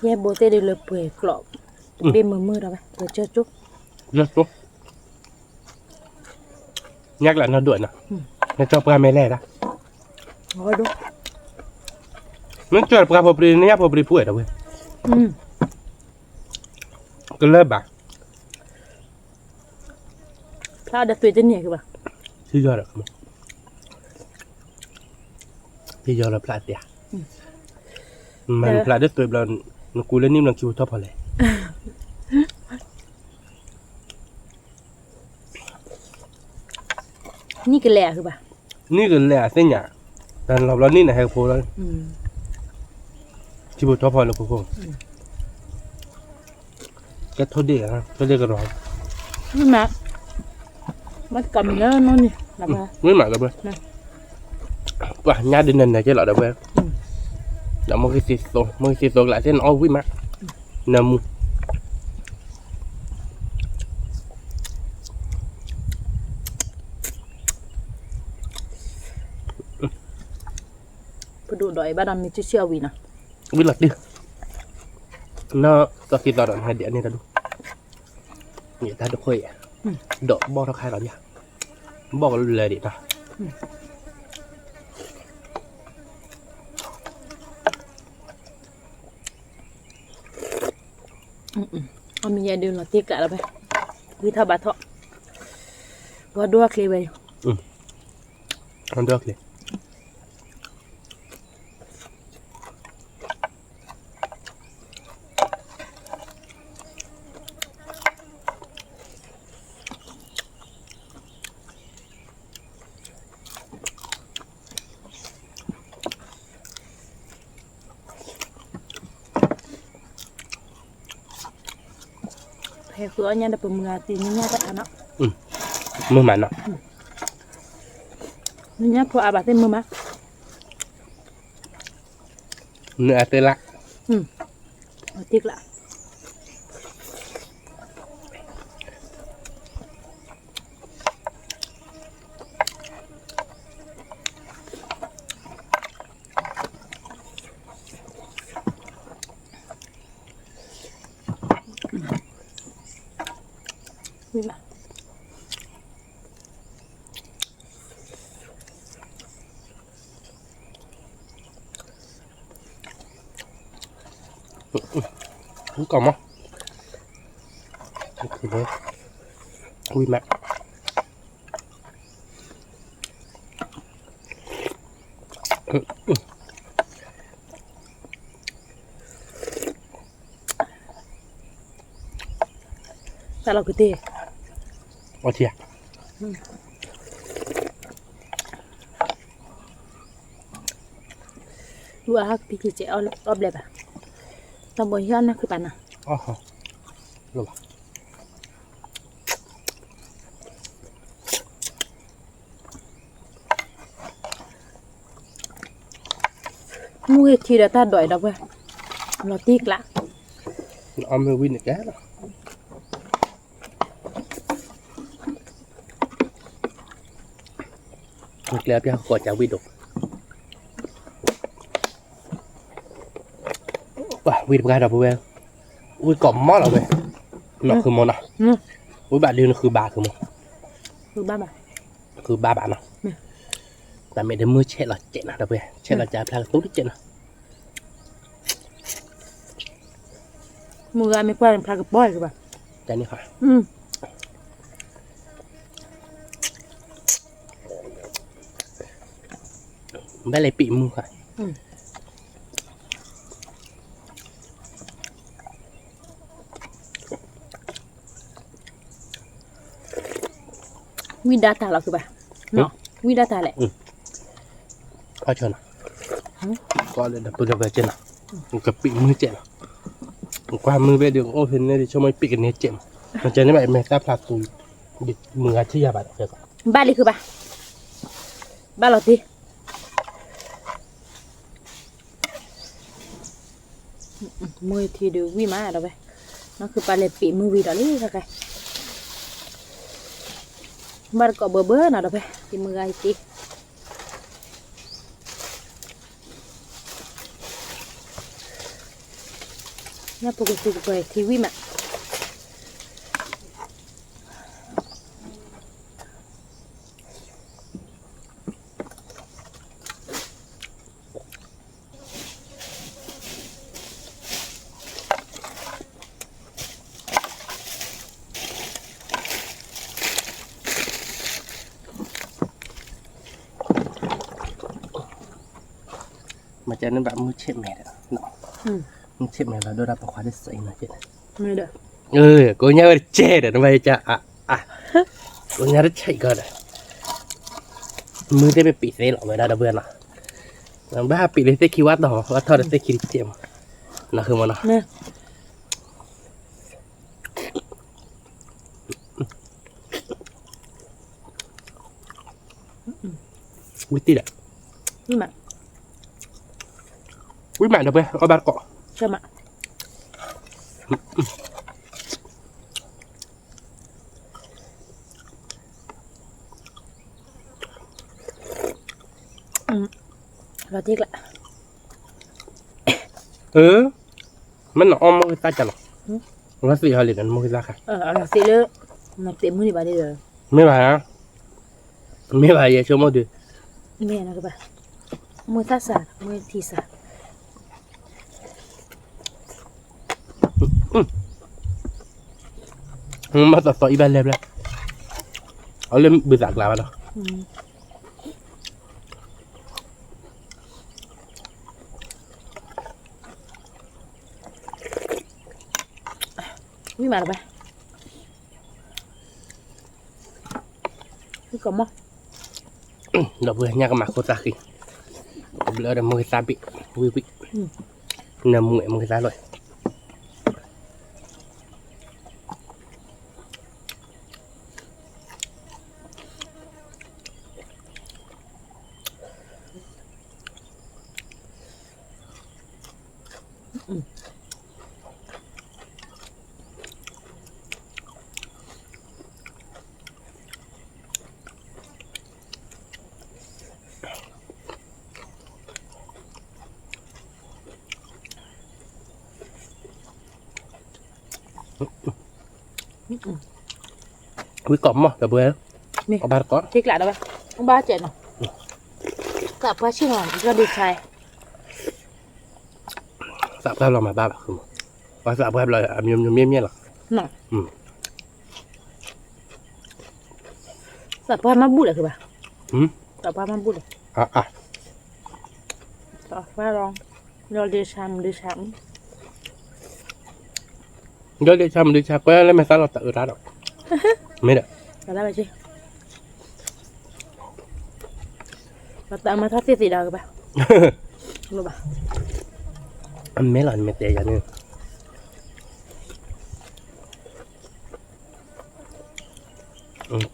ယဲဘိသ့ၣ်ဒုးလၢပှဲၤကျိး, တဘ့ၣ်မုာ်မုာ်ဒီးဝဲ, လၢကၠိ, လၢကၠိ, ညၣ်ကျးနီၢ်ဒိၣ်နီၤ, နကၠီပှၢ်မဲာ်လဲၣ်ဒၣ်, နကၠီပှၢ်ဖိပြံ နညၣ်ဖိပြံဖူဝဲဒီပုၢ်ဝဲၢ်, ကလၢၢ်ဘၣ် ဖျါဒီးသွံၣ်တန့ၢ်ကဘၣ်, ထံယီၤဒီး, ထံယီၤဒီးဖျါတ့ၢ်, မ့ၢ်နဖျါဒီးသွံၣ်ဘျီ, နကူလၢနံၣ်ဘျီခံပူၤထီၣ်ဖီလဲၣ်, ဖျါ နံၣ်ကလဲၤဧါဘၣ်, နံၣ်ကလဲၤအသ့ၣ်ညါ, တၢ်လီၤဘျီနံၣ်န့ၣ်ဟဲဖိလီၤ, ထံဖိထီဖီလၢခိခိၣ်, ကဲထိၣ်ဒ့ၣ်, ထိၣ်ဒ့ၣ်ကရီ, မ့ၢ်မး, မ့ၢ်တကးမံၤလၢနီၢ်န့ၣ်, ဝံၣ်မးဒီပုၢ်ဝဲၢ်, ပှၤညါဒုးနၤနၤကဲလီၤဒီပုၢ်ဝဲၢ်, ဒီးမ့ၢ်ဂ့ၤသ့သိး, မ့ၢ်ဂ့ၤသ့သိးကလးသ့ၣ်နအီၣ်ဝံၣ်မး, နၢမူ ပဒိၣ်ဒီးအံၤဘၣ်ဒီးမ့ၢ်ကၠံၣ်ဆံၣ်အီၣ်ဝံၤနီၤ, ဝံၣ်လီၤတံၢ်, နီၢ်သီသံသီဒီးနဟဲဒံးအန့ၣ်တၢ်ဒူ, ယတၢ်ဒိၣ်ခိၣ်အံၤ, ဒီးဘီၣ်ထီၣ်ခါလီၤယၤ, ဘီၣ်ကလၢာ်ဒံးနီၤ အမံၤယဲဒုးလီၤတံၢ်ကျးလီၤဖဲ, ဝံထီၣ်ဘါထီၣ်, ဂီၤဒိၣ်ချ့ဝဲ, ဂီၤဒိၣ်ချ့ ဟဲဃုအီၣ်ညၣ်ဒီးပမုၢ်ဂၤတံၤညၣ်တခါနီၤ, မုာ်မးနီၤ, ညၣ်ဖိအါဘၣ်သ့ၣ်မုာ်မး, နအသ့လၢ်, အတံၢ်ကျး ဝံၣ်ကီးမး, ဝံၣ်မး, တၢ်လီၤကတ့ၢ်, အီထံဧါ, လူၤအဟးကပံၤကစဲးအီၣ်ဘျဲၣ်ဘၣ်, တၢ်ဘီယီၢ်နၢ်ခုပာ်နၤ, မုၢ်ဂ့ၤထံဒီးတၢ်ဒိးအံၤဒီးပှဲၤ, လီၤတံၢ်ကျး, အီၣ်မ့ၢ်ဝံၣ်န့ၣ်ကဲလီၤ. ကျဲအပျၢ်ဃီကၢ်ဝံၣ်ဒိၣ်, ဝံၣ်တပှၢ်ဒီးပဝဲ, ဝံၣ်ကီးမးလီၤဝဲ, နီၢ်ဃုမီနီၤ, ဝံၣ်ဘၣ်ဒုးနဃုဘၣ်ဃုမီ, ဃုဘၣ်ဘၣ်နီၤ, တၢ်မ့ၢ်တမုၢ်ဆဲးလီၤစဲးနီၤ ဒီးပဝဲ, ဆဲးလီၤစဲးဖျါကသူတစဲးနီၤ. မုၢ်ဂၤမ့ၢ်ကွၢ်န့ၣ် ဖျါကပီၤကဘၣ်, တၢ်န့ၣ်ဃီ, ဘၣ်လဲၤပံးမုၢ်ဃီ, ဝံၣ်ဒၣ်တၢ်လီၤကဘၣ်, ဝံၣ်ဒၣ်တၢ်လဲၣ်, ကီၢ်ဆၢနီၤ, ကီၢ်လၢဒီပုၢ်ဒီဝဲၢ်ကဲနီၤ, ကပံးမုၢ်ကဲနီၤ, ကွၢ်မုၢ်ဘ့ၣ်ဒီး အိၣ်ဖဲန့ၣ်ဒီး ဆိကမိၣ်ပံးကန့ၢ်ကဲနီၤ, မ့ၢ်ကဲန့ၣ်ဘၣ် မ့ၢ်တၢ်ဖျါသူ, မုၢ်ဂၤထံၣ်ယၤဘၣ်ဒီး, ဘၣ်လံဃုဘၣ်, ဘၣ်လီၤတံၢ် မုၢ်ထံဒုးဝံၣ်မးဒီးဝဲ, နီၢ်ခုပၢ်လဲၤပံးမုၢ်ဝံၤဒီးလံခဲကဲ, ဘၣ်တကိးဘၢဘၢနီၤဒီးဝဲ, တံၤမုၢ်ဂၤအံၤတံၤ, ညၣ်ဖိကစူၤကပၤထံဝံၣ်မး မ့ၢ်ကဲန့ၣ်ဘၣ်မုၢ်ဆ့ၣ်မဲာ်ဒီး, မုၢ်ဆ့ၣ်မဲာ်လီၤဒိၣ်တၢ်ပိာ်ခွါတစဲးအံၤနီၤ, ကိးညါဝဲတကဲဒီး နဘၣ်ယက, ကိးညါတဆံးကီးဒီး, မုၢ်သ့ၣ်မ့ၢ်ပံးသ့လီၤဝဲဒၣ်ဒီပုၢ်ဝဲၢ်နီၤ, ဘၣ်ဟးပံးလၢသ့ၣ်ခံဝါတီၤ ဝါထီၣ်ဒီးသ့ၣ်ခံတကဲးမး, နီၤဃုမးနီၤ, ဝံၤတံၢ်ဒီး, ဝံၤမးဒီပုၢ်ဝဲၢ် အီၣ်ဘၣ်တကိး, လီၤတံၢ်ကျါ, မ့ၢ်နအီၣ်မိၢ်ဂ့ၤသၣ်ကလီၤ, လီၤသ့ၣ်ဟီလံဒီးနမိၢ်ဂ့ၤသၣ်ခါ, လီၤသ့ၣ်လၢ, နသ့ၣ်မုၢ်န့ၣ်ဘၣ်ဒ်ဒီး, မ့ၢ်ဘၣ်, မ့ၢ်ဘၣ်ယဲဆိကမိၣ်ဒုး, မ့ၢ်နကဘၣ်, မိၢ်သၣ်စၢ် မိၢ်ထံစၢ် မ့ၢ်သီသီအံၤဘၣ်လဲၣ်ဘျဲၣ်, အီၤလၢဘုသးကျါဘၣ်ဒီး, ဝံၤမးတဘၣ်, ဝံၤကီးမး, ဒီပုၢ်ဝဲၢ်ညါကမၤခိၣ်သၣ်ဃံ, တဘျီဒီးမိၢ်ဂ့ၤသၣ်ဘ့ၣ်, ဝံၤဝံၤ, နမူအဲၣ်မိၢ်ဂ့ၤသၣ်လီၤ ဝံၤကီးမး ဒီပုၢ်ဝဲၢ်, အဘၣ်တကိး, ဘၣ်ကဲနီၤ, သးပှၢ်ဆံၣ်နီၤ, သးပှၢ်လီၤမၤဘၣ်ဘၣ်, ပှၤသးပှၢ်ဘျီ အမျိုးမျိုးမြင့်မြင့်လီၤ, သးပှၢ်မၤဘူၣ်လဲၣ်ဘၣ်, သးပှၢ်မၤဘူၣ်လဲၣ်, သးပှၢ်လီၤ, ဒီးဒ့ဆါမဒ့ဆါ ဒီးဒ့ဆါမဒ့ဆါ ကွဲလၢမဲာ်သၣ်လီၤတၢ်အၢတၢ်ဒီး, မ့ၢ်ဒီး, လီၤတၢ်အၢမၤထီၣ်သ့ၣ်သ့ၣ်ဒီးကဘၣ်, အမဲာ်လီၤနမဲာ်တဲယၤန့ၣ်,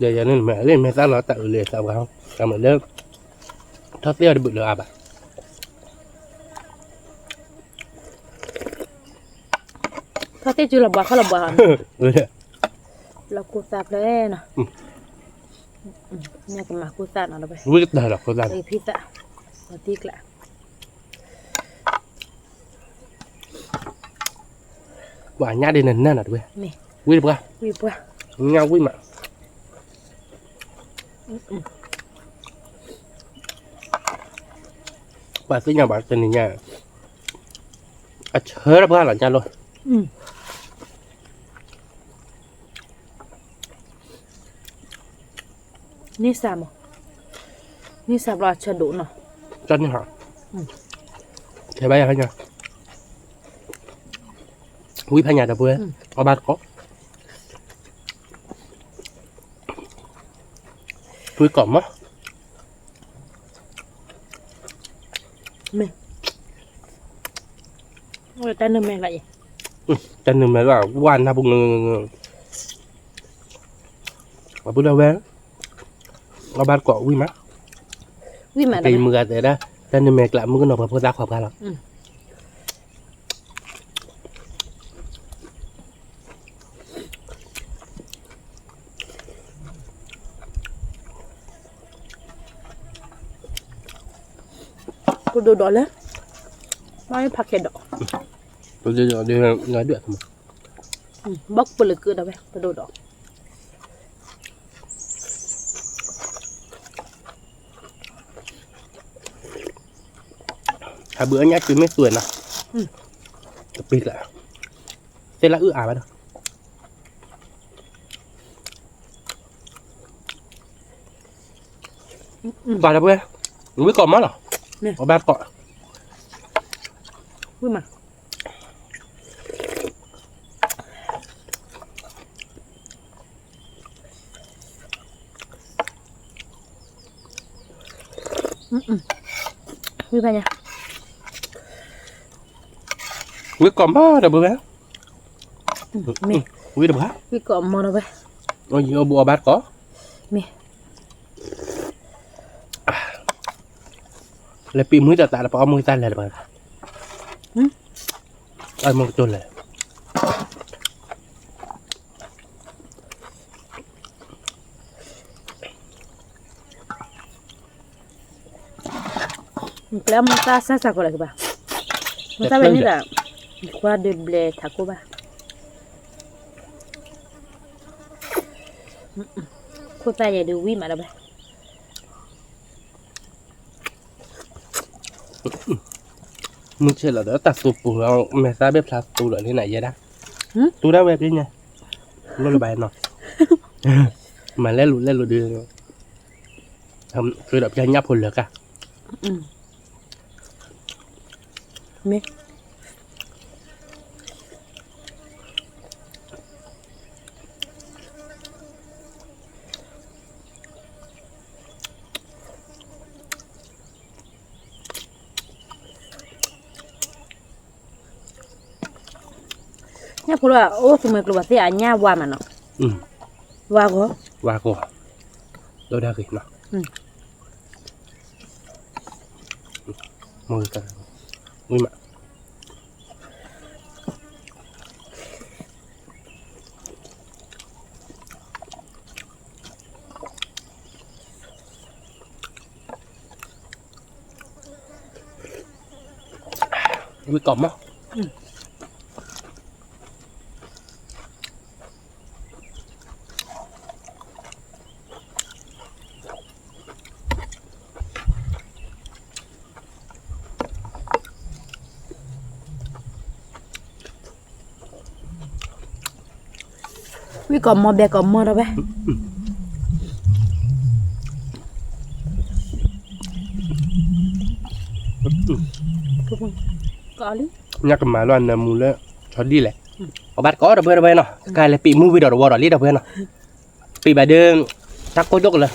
တဲယၤန့ၣ် မ့ၢ်လၢမဲာ်သၣ်လီၤတၢ်အၢလၢသးပှၢ်, တၢ်မ့ၢ်လၢ, ထီၣ်သ့ၣ်အီၤတဘုးလၢအါဘၣ် ထီၣ်သ့ၣ်စုလီၤဘှါခီလီၤဘှါ, လီၤခိၣ်သၣ်ဖျဲၣ်နီၤ, မ့ၢ်ကမၤခိၣ်သၣ်နီၤတဝဲ, ဝံၤတၢ်လီၤခိၣ်သၣ်, ဖံသၣ်, လီၤတံၢ်ကျါ, ပှၤညၣ်ဒ်နနၢ်နီၤတဝဲ, ဝံၤတပှၢ်, ဝံၤပှၢ်, ညၣ်ဝံၤမး ပှၤသ့ၣ်ညါဘၣ်တနံၤညါ, အဆၢတပှၢ်လီၤညါလီၤ, န့ၢ်စၢ်မး, န့ၢ်စၢ်ဘျီအဆၢဒိၣ်နီၤ, တၢ်န့ၣ်ဟး, ထဲဘၣ်ယၤဖဲညါ, ဝံဖဲညါဒီပုၢ်ဝဲၢ်, အီၣ်ဘၣ်တကိး, ဝံကိးမး, မ့ၢ်, တၢ်နုာ်မဲာ်လၢအံၤ, တၢ်နုာ်မဲာ်လၢအဝဲနၢ်ပူၤ, အပုၢ်ဒီပုၢ်ဝဲၢ်, အီၣ်ဘၣ်တကိးဝံမး, ဝံမး, တမုၢ်ဂၤတဲဒၣ်, တၢ်နုာ်မဲာ်ကျးမုၣ်ကနီၤပှၤဖိသၣ်ခွါပှၢ်လီၤ. ကဒိၣ်ဒီးလၢ, မ့ၢ်ဖးခဲဒီး, ကဒိၣ်ဒီး, ဘၣ်ပလၢကဒီးဝဲ ကဒိၣ်ဒီး ဟးဘုးအညၣ်စုမ့ၢ်သွဲနီၤ, တပံၤလၢ, သ့ၣ်လၢအုၣ်အါဘၣ်ဒီး, ပှၤဒီပုၢ်ဝဲၢ်, ဝံကိးမးလီၤ, အီၣ်ဘၣ်တကိး, ဝံမး. ဝံၣ်ဖဲညါ, ဝံၣ်ကိးမီၤဒီးဘၣ်ဝဲ, မ့ၢ်, ဝံၣ်တဘၣ်, ဝံၣ်ကိးမီၤဒီးဝဲ, အဘၣ်ကိး, မ့ၢ်, လဲၤပံာ်မုၢ်တၢ်သးဒီးပှၤအီၣ်မုၢ်တၢ်လဲၤတဘၣ်, အီၣ်မုၢ်ကတိၤလဲၤ ကျဲမ့ၢ်တၢ်စၢ်စၢ်ကီးလၢကဘၣ်, မ့ၢ်တၢ်ဝဲန့ၣ်ဒီး, ကွၢ်ဒုးဘျဲးထးခိၣ်ဘၣ်, ခိၣ်သၣ်ယဲဒုးဝံၣ်မးဒီးဘၣ်, မုၢ်ဆ့ၣ်လီၤဒီးတၢ်သူပူၤလီၤ, မဲာ်သၣ်ဘ့ၣ်ဖျါသူလီၤလံနၤယဲဒၣ်, သူဒၣ်ဝဲပညါ, လိၣ်လၢၤဘၣ်နီၤ, မၤလဲၤလိာ်လဲၤလိာ်ဒီး, ဃုာ်ဒီးပညၣ်ဖိလၢာ်ကါ, မ့ၢ် ညၣ်ဖိလၢအိၣ်သူမှဲကျိၤဘၣ်သ့ၣ်အညၣ်ဝါမးနီၤ, ဝါဂီၤ, ဝါဂီၤ, ဒီးဒၣ်ဂ့ၤနီၤ, မ့ၢ်, ဝံၣ်မး ဝံၣ်ကိးမီၤ, ဝံၣ်ကိးမီၤဘဲကိးမီၤဒီးဝဲ, ညၣ်ကမၤလီၤနၢမူလၢ, ဆီဒံၣ်လဲၣ်, အဘၣ်တကိးဒီပုၢ်ဝဲၢ်နီၤ, ကလဲၤပံာ်မုၢ်ဝံၤဒီးတဝီဒီးလံဒီပုၢ်ဝဲၢ်နီၤ, ပံာ်ဘၣ်ဒီး, တၢ်ကိၢ်ဒိၣ်ကလၢာ်,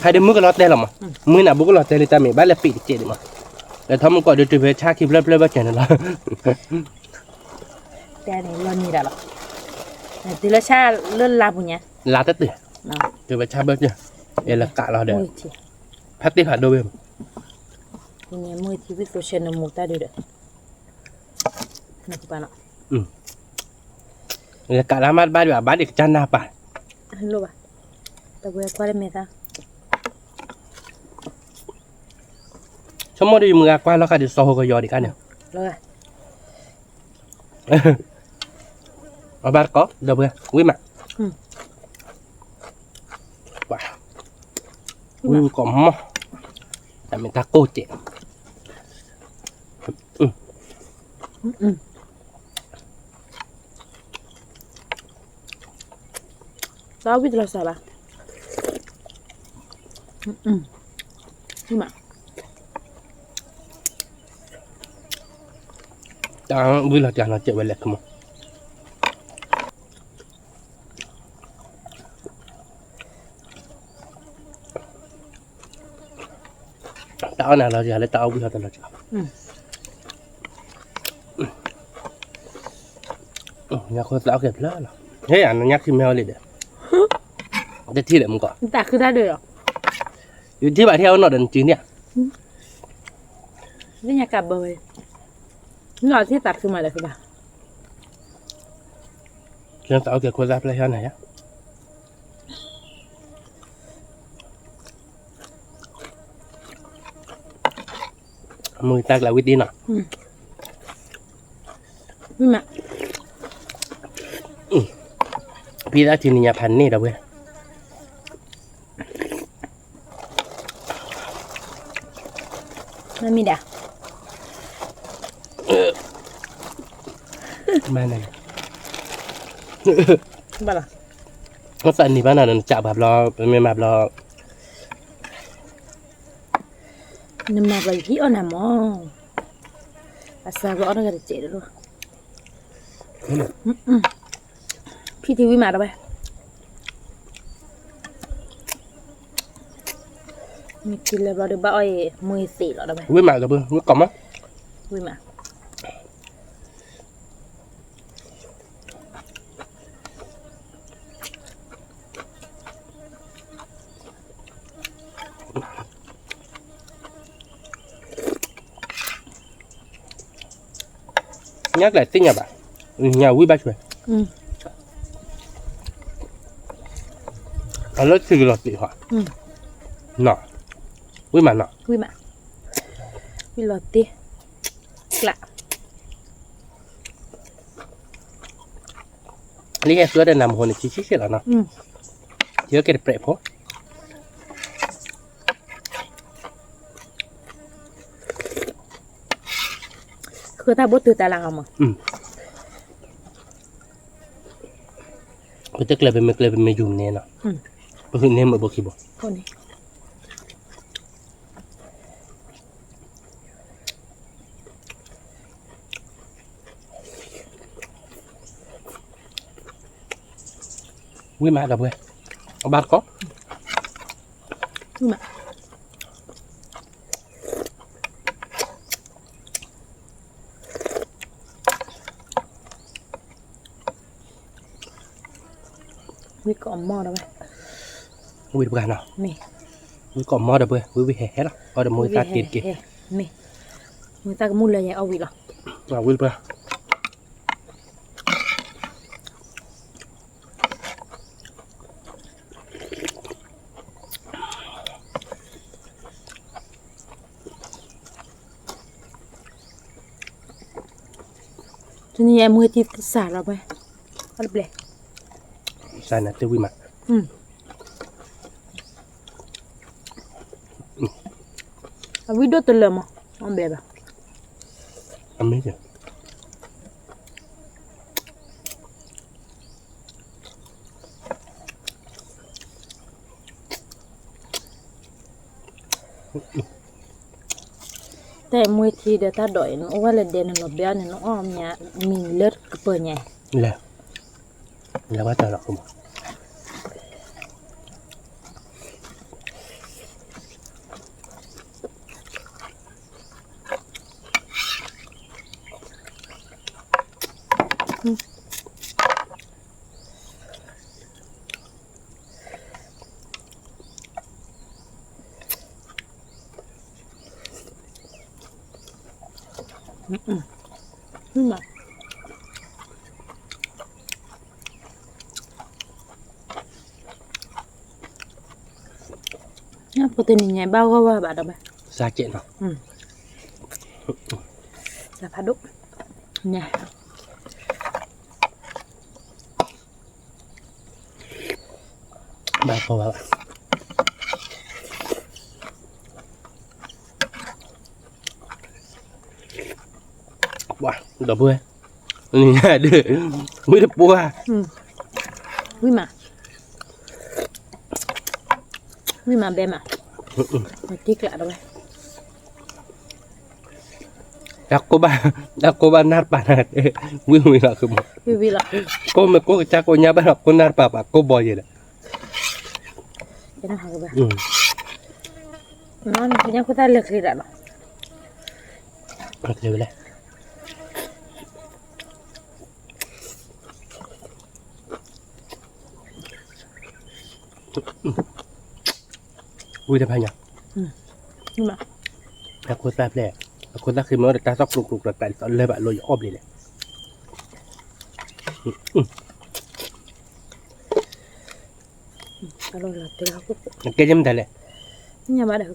ဖဲဒုးမုၢ်ကလီၤတဲလီၤမး, မုၢ်နၤဘူးကလီၤတဲလံတၢ်မ့ၢ်ဘၣ်လဲၤပံာ်တစဲးဒံးမး, ဒီးထီမုၢ်ကီးဒီးတုၤဖဲဆၣ်ခံဖျၢၣ်ဖျၢၣ်ဘၣ်ကၢၤန့ၣ်လီၤ, တဲန့ၣ်လီၤနံၤဒၣ်လီၤ, တုၤလၢဆၣ်လၢလါပူၤညါ, လါတတုၤ, တုၤဖဲဆၣ်ဘၣ်ကၢၤ, အဲလၢကးလီၤဒီး, ဖဲတ့ၢ်ဖးဒိၣ်ဝဲမး, မုၢ်ထံဝံၣ်သိဆဲနမူတၢ်ဒုးဒီး, နကပၤနီၤ, လၢကးလၢမ့ၢ်တဘၣ်ဒံးဘၣ် ဘၣ်ဒံးကစၢ်နၢ်ပၢ်, လိၣ်ဘၣ်, တဝဲကွၢ်လၢမဲာ်သၣ်, ဆိကမိၣ်ဒီးယမုၢ်ဂၤကွၢ်လီၤဃာ်ဒ်စီၤဟိကယီၤဒံးခါန့ၣ်, အဘၣ်တကိး ဒီပုၢ်ဝဲၢ် ဝံၣ်မး, ဝံၣ်ကိးမီၤ, တၢ်မ့ၢ်တၢ်ကိၢ်စဲး တၢ်ဝံၣ်တလီၤစှၤဘၣ်, မး, တၢ်ဝံၣ်လီၤစှၤလီၤစဲးဝဲလဲၣ်ခမး, တၢ်အီၣ်နၤလီၤစှၤလၢတၢ်အီၣ်ဝံၣ်ဟီတလီၤစှၤ, ညၣ်ခိၣ်သးအီၣ်ကဲဖျၢၣ်လီၤ, ဟဲ အနညၣ်ခံမ့ၢ်အီၣ်လံဒီး, တထံၣ်ဒီးမူကီး, တၢ်ခုတၢ်ဒုးလီၤ, ယထံၣ်ဘၣ်ထံၣ်အီၣ်နီၢ်ဒီးနစုန့ၣ်, သ့ၣ်ညါကးဘၢဝဲ, နီၢ်ထံၣ်သးခုမးဒီးကဘၣ်, သးအီၣ်ကဲခိၣ်သၣ်ဖျၢၣ်ဟီနၤယါ မုၢ်တၢ်ကျးဝံၣ်တံၢ်နီၤ, ဖံသၣ်ထံနံၤညါဖးန့ၣ်ဒီးဝဲ, မ့ၢ်မံၤဒၣ်, မ့ၢ်န့ၣ်, ဘၣ်လီၤ, အသးနံၤဘၣ်နၤဒီးနကးဘၣ်ဘျီ, ပမ့ၢ်မၤဘျီ နမၤဘျီယဟံၣ်အီၣ်နၤမး, အစှၤကီးအီၣ်တဂၤတစဲးဒီးလီၤ, ဖံထံဝံၣ်မးဒီးဝဲ, မ့ၢ်ထံလၢဘျီဒီးဘၣ်အီၣ်အံၤ မွေသံးလီၤဒီးဝဲ ဝံၣ်မးဒီး ဝံၣ်ကီးမး ဝံၣ်မး ညါကလဲၤသ့ၣ်ညါဘၣ်, ညါဝံၣ်ဘၣ်ဆွဲ, အလၢထံကလီၤတ့ၢ်ဟီ, ဝံၣ်မးနီၤ, ဝံၣ်လီၤတ့ၢ်, ကျး လၢဟဲဆှၢဒီးနၤမဟိန့ၣ် ဆံးဆံးဆံးလီၤနီၤ, ယကဲတပြဲးဖိ, ဃုတၢ်ဘိတုၤတၢ်လၢအမး, ပတကျဲၤပမ့ၢ်ကျဲၤပမ့ၢ်ယူၤန့ၣ်နီၤ, ပဃုန့ၢ်မ့ၢ်ဘိခံဘိ ဝံၣ်မးဒီပုၢ်ဝဲၢ်, အဘၣ်တကီၢ်, ဝံၣ်ကီးမီၢ်ဒီပုၢ်ဝဲၢ်, ဝံၣ်တပှၢ်နီၤ, ဝံၣ်ကီးမီၢ်ဒီပုၢ်ဝဲၢ်, ဝံၣ်ဝံၣ်ဟဲဟဲလီၤ, အီၣ်ဒီးမိၢ်သၣ်တ့ၢ်တက့ၢ်, မိၢ်သၣ်ကမူၣ်လၢယဲအီၣ်ဝံၣ်လီၤ, ဝံၣ်တပှၢ် တနံၤညါမွေးထံစၢ်လီၤဝဲ, အီၣ်တဘျဲၣ်, စၢ်နၤတဝံၣ်မး, အဝံၣ်ဒိၣ်တလၢာ်မး, အီၣ်ဘျဲၣ်ဘၣ်, အမ့ၢ် တၢ်အံၤမွေးထံဒီးတၢ်ဒိးအံၤ နအိၣ်ဝဲလၢဒဲနလီၤဘဲအီၣ်န့ၣ် နအီၣ်မးမံၤလၢကပၢၤညါ, လဲၤ, လဲၤဘၣ်တၢ်လီၤခိၣ်မး ဖိတနံၤညါဘၣ်ဂီၢ်ဝဲဘၣ်ဒီးဘၣ်, စၢ်ကဲးနီၤ, စၢ်ဖးဒိၣ်, ညါ ဘၣ်ဖီဘၣ်, ပှၤ ဒီပုၢ်ဝဲၢ်, နံၤညါဒုး, ဝံၣ်တပှၢ်, ဝံၣ်မး, ဝံၣ်မးဘဲမး, တံကျးဒီးဝဲ တၢ်ကိၢ်ဘၣ်, တၢ်ကိၢ်ဘၣ်နၢ်တပၤနၤ, ဝံၣ်ဝံၣ်လီၤ, ကိၢ်မ့ၢ်ကိၢ်ကစၢ်ကိၢ်ညါဘၣ်ဒီး ကိၢ်နၢ်တပၤပှၤကိၢ်ဘီယဲဒီး, ညါခိၣ်သၣ်လၢာ်ချ့ဒၣ်လီၤ, လဲၤ, ဝံၣ်တဖၣ်ညါ, အခိၣ်သၣ်ဖျဲၣ်, အခိၣ်သၣ်ဃ့မ့ၢ်အိၣ်ဒီးတၢ်သီၣ်ကျိကျိကျိကျိလၢဘၣ်လိၣ်ယအီၣ်ဘျ့လဲၣ်, ကဲယမတၤလဲၣ်, ညါဘၣ်ဒီး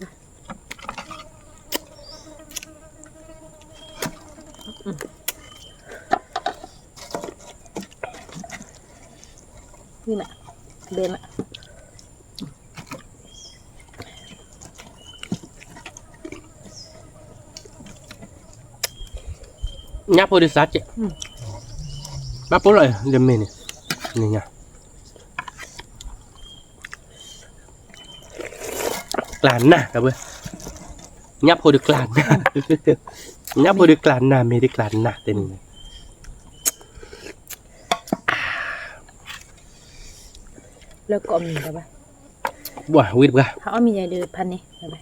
ဝံၣ်မး, ဘဲမး, ညၣ်ဖိဒုးစၢ်ကဲး, ဘၣ်ပိၢ်လီၤ, ယမ့ၢ်န့ၣ်, နံၤညါ ကျါနၢ်, ညၣ်ဖိဒုးကျါနၢ်, ညၣ်ဖိဒုးကျါနၢ် မ့ၢ်ဒုးကျါနၢ်တနံၤန့ၣ်, လၢကိးမံၤလၢၤဘၣ်, ဝံတပှၢ်, ဟးအီၣ်မ့ၤယဲဒုးဖးန့ၣ်, ဃုအီၣ်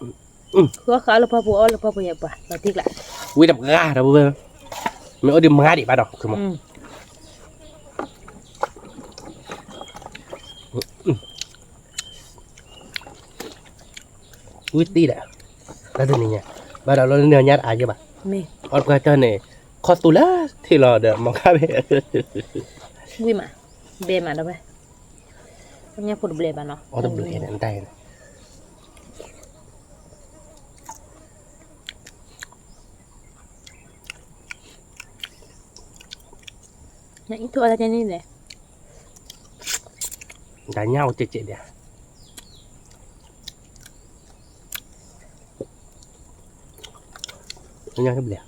ဃုအီၣ်လၢပှၢ်ပူၤ အီၣ်လၢပှၢ်ပူၤယဲပှၢ် လီၤတံၢ်ကျး, ဝံတပှၢ်ဒီးဝဲ, မ့ၢ်အိၣ်ဒံးမၤဒံးဘၣ်ဒီး ဝံတံၢ်ဒီး, တၢ်တနံၤညါ, ဘၣ်ဒီးလီၤလၢနညါတအါယဲဘၣ်, အီၣ်တပှၢ်တၢၢ်န့ၣ်, ခီၣ်သူလၢထံၣ်လီၤဒီး မီၤခါဘဲ, ဝံမး, ဘဲမးဒီးဝဲ, ညၣ်ဖိတဘျဲဘၣ်နီၤ, အီၣ်တဘျဲန့ၣ်တၢ် နအံၤထိၣ်အတၢ်န့ၣ်လဲၣ်, တၢ်ညၣ်အိၣ်ကဲးကဲးဒံး, ညၣ်တဘျဲ,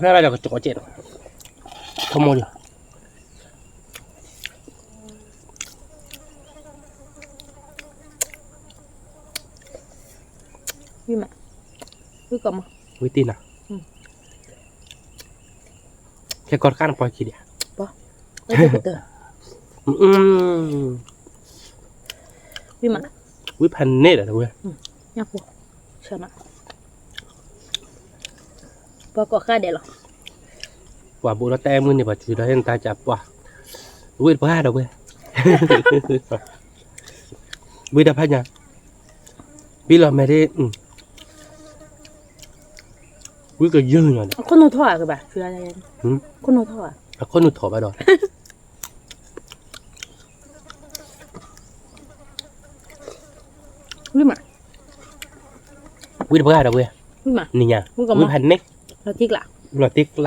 ဖဲလၢကကၠီကဲးနီၤ, ထီၣ်မိၢ်လီၤ, ဝံမး, ဝံကိးမး, ဝံတံၢ်နီၤ, ခဲကီတခါနပှၤခံဒံး, ပှၤ, ဝံမး, ဝံဖးန့ၣ်ဒီးဝဲ, ညၣ်ဖိ, ဆၢမး, ပှၤကိးဃါဒဲးလီၤ, ပှၤဘိးဒီးတၢ်အဲၣ်မုၢ်န့ၣ် ပှၤစူၤဒီးဟ့ၣ်နတၢ်ကပှၢ်, ဝံတပှၢ်ဒီးဝဲ, ဝံတဖးညါ, ဘံလီၤမဲာ်ဒ် ဝံကယုၢ်ညါဒီး အခိၣ်နူာ်ထီၣ်ဧါကဘၣ်, အခိၣ်နူာ်ထီၣ်ဘၣ်ဒီး ဝံမး, ဝံတပှၢ်ဒီးဝဲ, ဝံမး, နံၤညါ, ဝံဖးန့ၣ်, လီၤတံၢ်ကျး,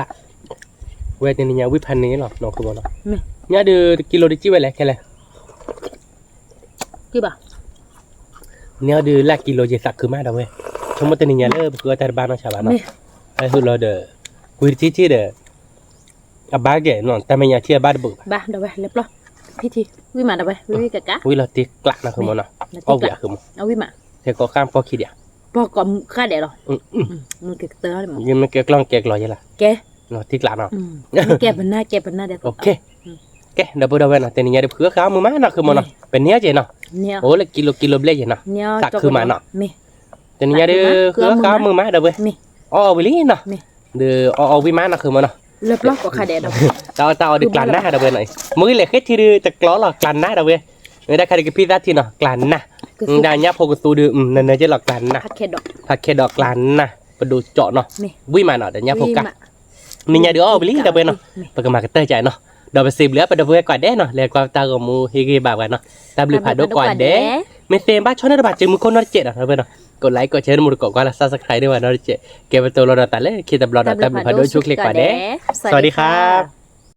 ဝဲတနံၤညါ ဝံဖးန့ၣ်လီၤ နီၢ်ခိမနီၤ, ညါဒုးကံလိတကံၢ်ဝဲလဲၣ်ခဲလဲၣ် ကံၢ်ဘၣ်, န့ၣ်အီၤဒုးလၢကံလိ ယသးခုမးဒီးဝဲ, ဆိကမိၣ်တနံၤညါလၢပဃုအီၣ်တၢ်တဘၣ်နီၢ်ဆါဘၣ်နီၤ, ဟဲဟုၣ်လီၤဒီး, ကွံာ်တထံၣ်ထံၣ်ဒီး, အဘၣ်ကဲနီၤ တၢ်မဲာ်ညါထံၣ်အဘၣ်တဘၣ်ဘၣ်, ဘၣ်ဒီးဝဲလဲၤပျီၢ်, ဖံထံ ဝံမးဒီးဝဲ ဝံဝံကကါ, ဝံလီၤတံၢ်ကျးနီၢ်ခိမနီၤ, အီၣ်ဝံၤအဃိမး, အဝံမး, ဟဲကိးဃါကိးခံဒံး, ပှၤကိးဃါဒဲးလီၤ, မ့ၢ်ကဲကျီၢ်ကဲကျီၢ်ယဲလၢ, ကဲ, လီၤတံၢ်ကျးနီၤ, ကဲပနၢ်ကဲပနၢ်ဒဲး, ကဲ, ဒီပုၢ်ဒီဝဲၢ်နီၤ တနံၤညါဒုးပဃုအီၣ်ဃုအီၣ်မုာ်မးနီၢ်ခိမနီၤ, ပန့ၢ်အီၣ်ကဲနီၤ, အိၣ်လၢကံလိကံလိဘျဲၣ်ယဲနီၤ, သးခုမးနီၤ, တနံၤညါဒုး ဃုအီၣ်ဃုအီၣ်မုာ်မးဒီးဝဲ, အီၣ်ဝံၤလံနီၤ, ဒုးအီၣ်အီၣ်ဝံၤမးနီၢ်ခိမနီၤ, တၢ်အီၣ်တၢ်အီဒုးကျးနးဒီးဝဲနီၤ, မ့ၢ်ဂ့ၤလဲၤဃ့ထံဒုးတကျီလီၤ ကျးနးဒီးဝဲ, မ့ၢ်ဒၣ်ခါဒုးကဖံသးထံနီၤ ကျးနး, ဒၣ်ညၣ်ဖိကသူဒုး နနၢၤက့ၤလီၤကျးနး, ဖးခဲဒီးကျးနး, ပဒိၣ်ကၠီနီၤ, ဝံၤမးနီၤ ဒီးညၣ်ဖိကါ, နံၤညါဒုးအီၣ်ဝံၤလံဒီးဝဲနီၤ, ပကမၤကတၢၢ်ကၢ်နီၤ, ဒီးပစံးဘျုးအပဒီပုၢ်ဝဲၢ်ကိးဂၤဒဲးနီၤ လဲၤကွၢ်ပတၢ်ဂီၤမူဟ့ၣ်ဂံၢ်ဘါပှၤနီၤ, တၢ်ဘျုးဖးဒိၣ်ကိးဂၤဒဲး, မ့ၢ်သ့ဘၣ်ဆီန့ၣ်တဘၣ်စံးမုၢ်ခိၣ်နီတစဲးဒီးဝဲနီၤ, ကိးlikeကိးshare တမူတကိးကွၢ်လၢ subscribe ဒ်ဝဲနီတစဲး, ကဲပတိၤလီၤဒီးသးလၢခံတဘျီဒီး တၢ်ဘျုးဖးဒိၣ်ဆိၣ်ချ့ကိးဂၤဒဲး, စဝၤဒံခါ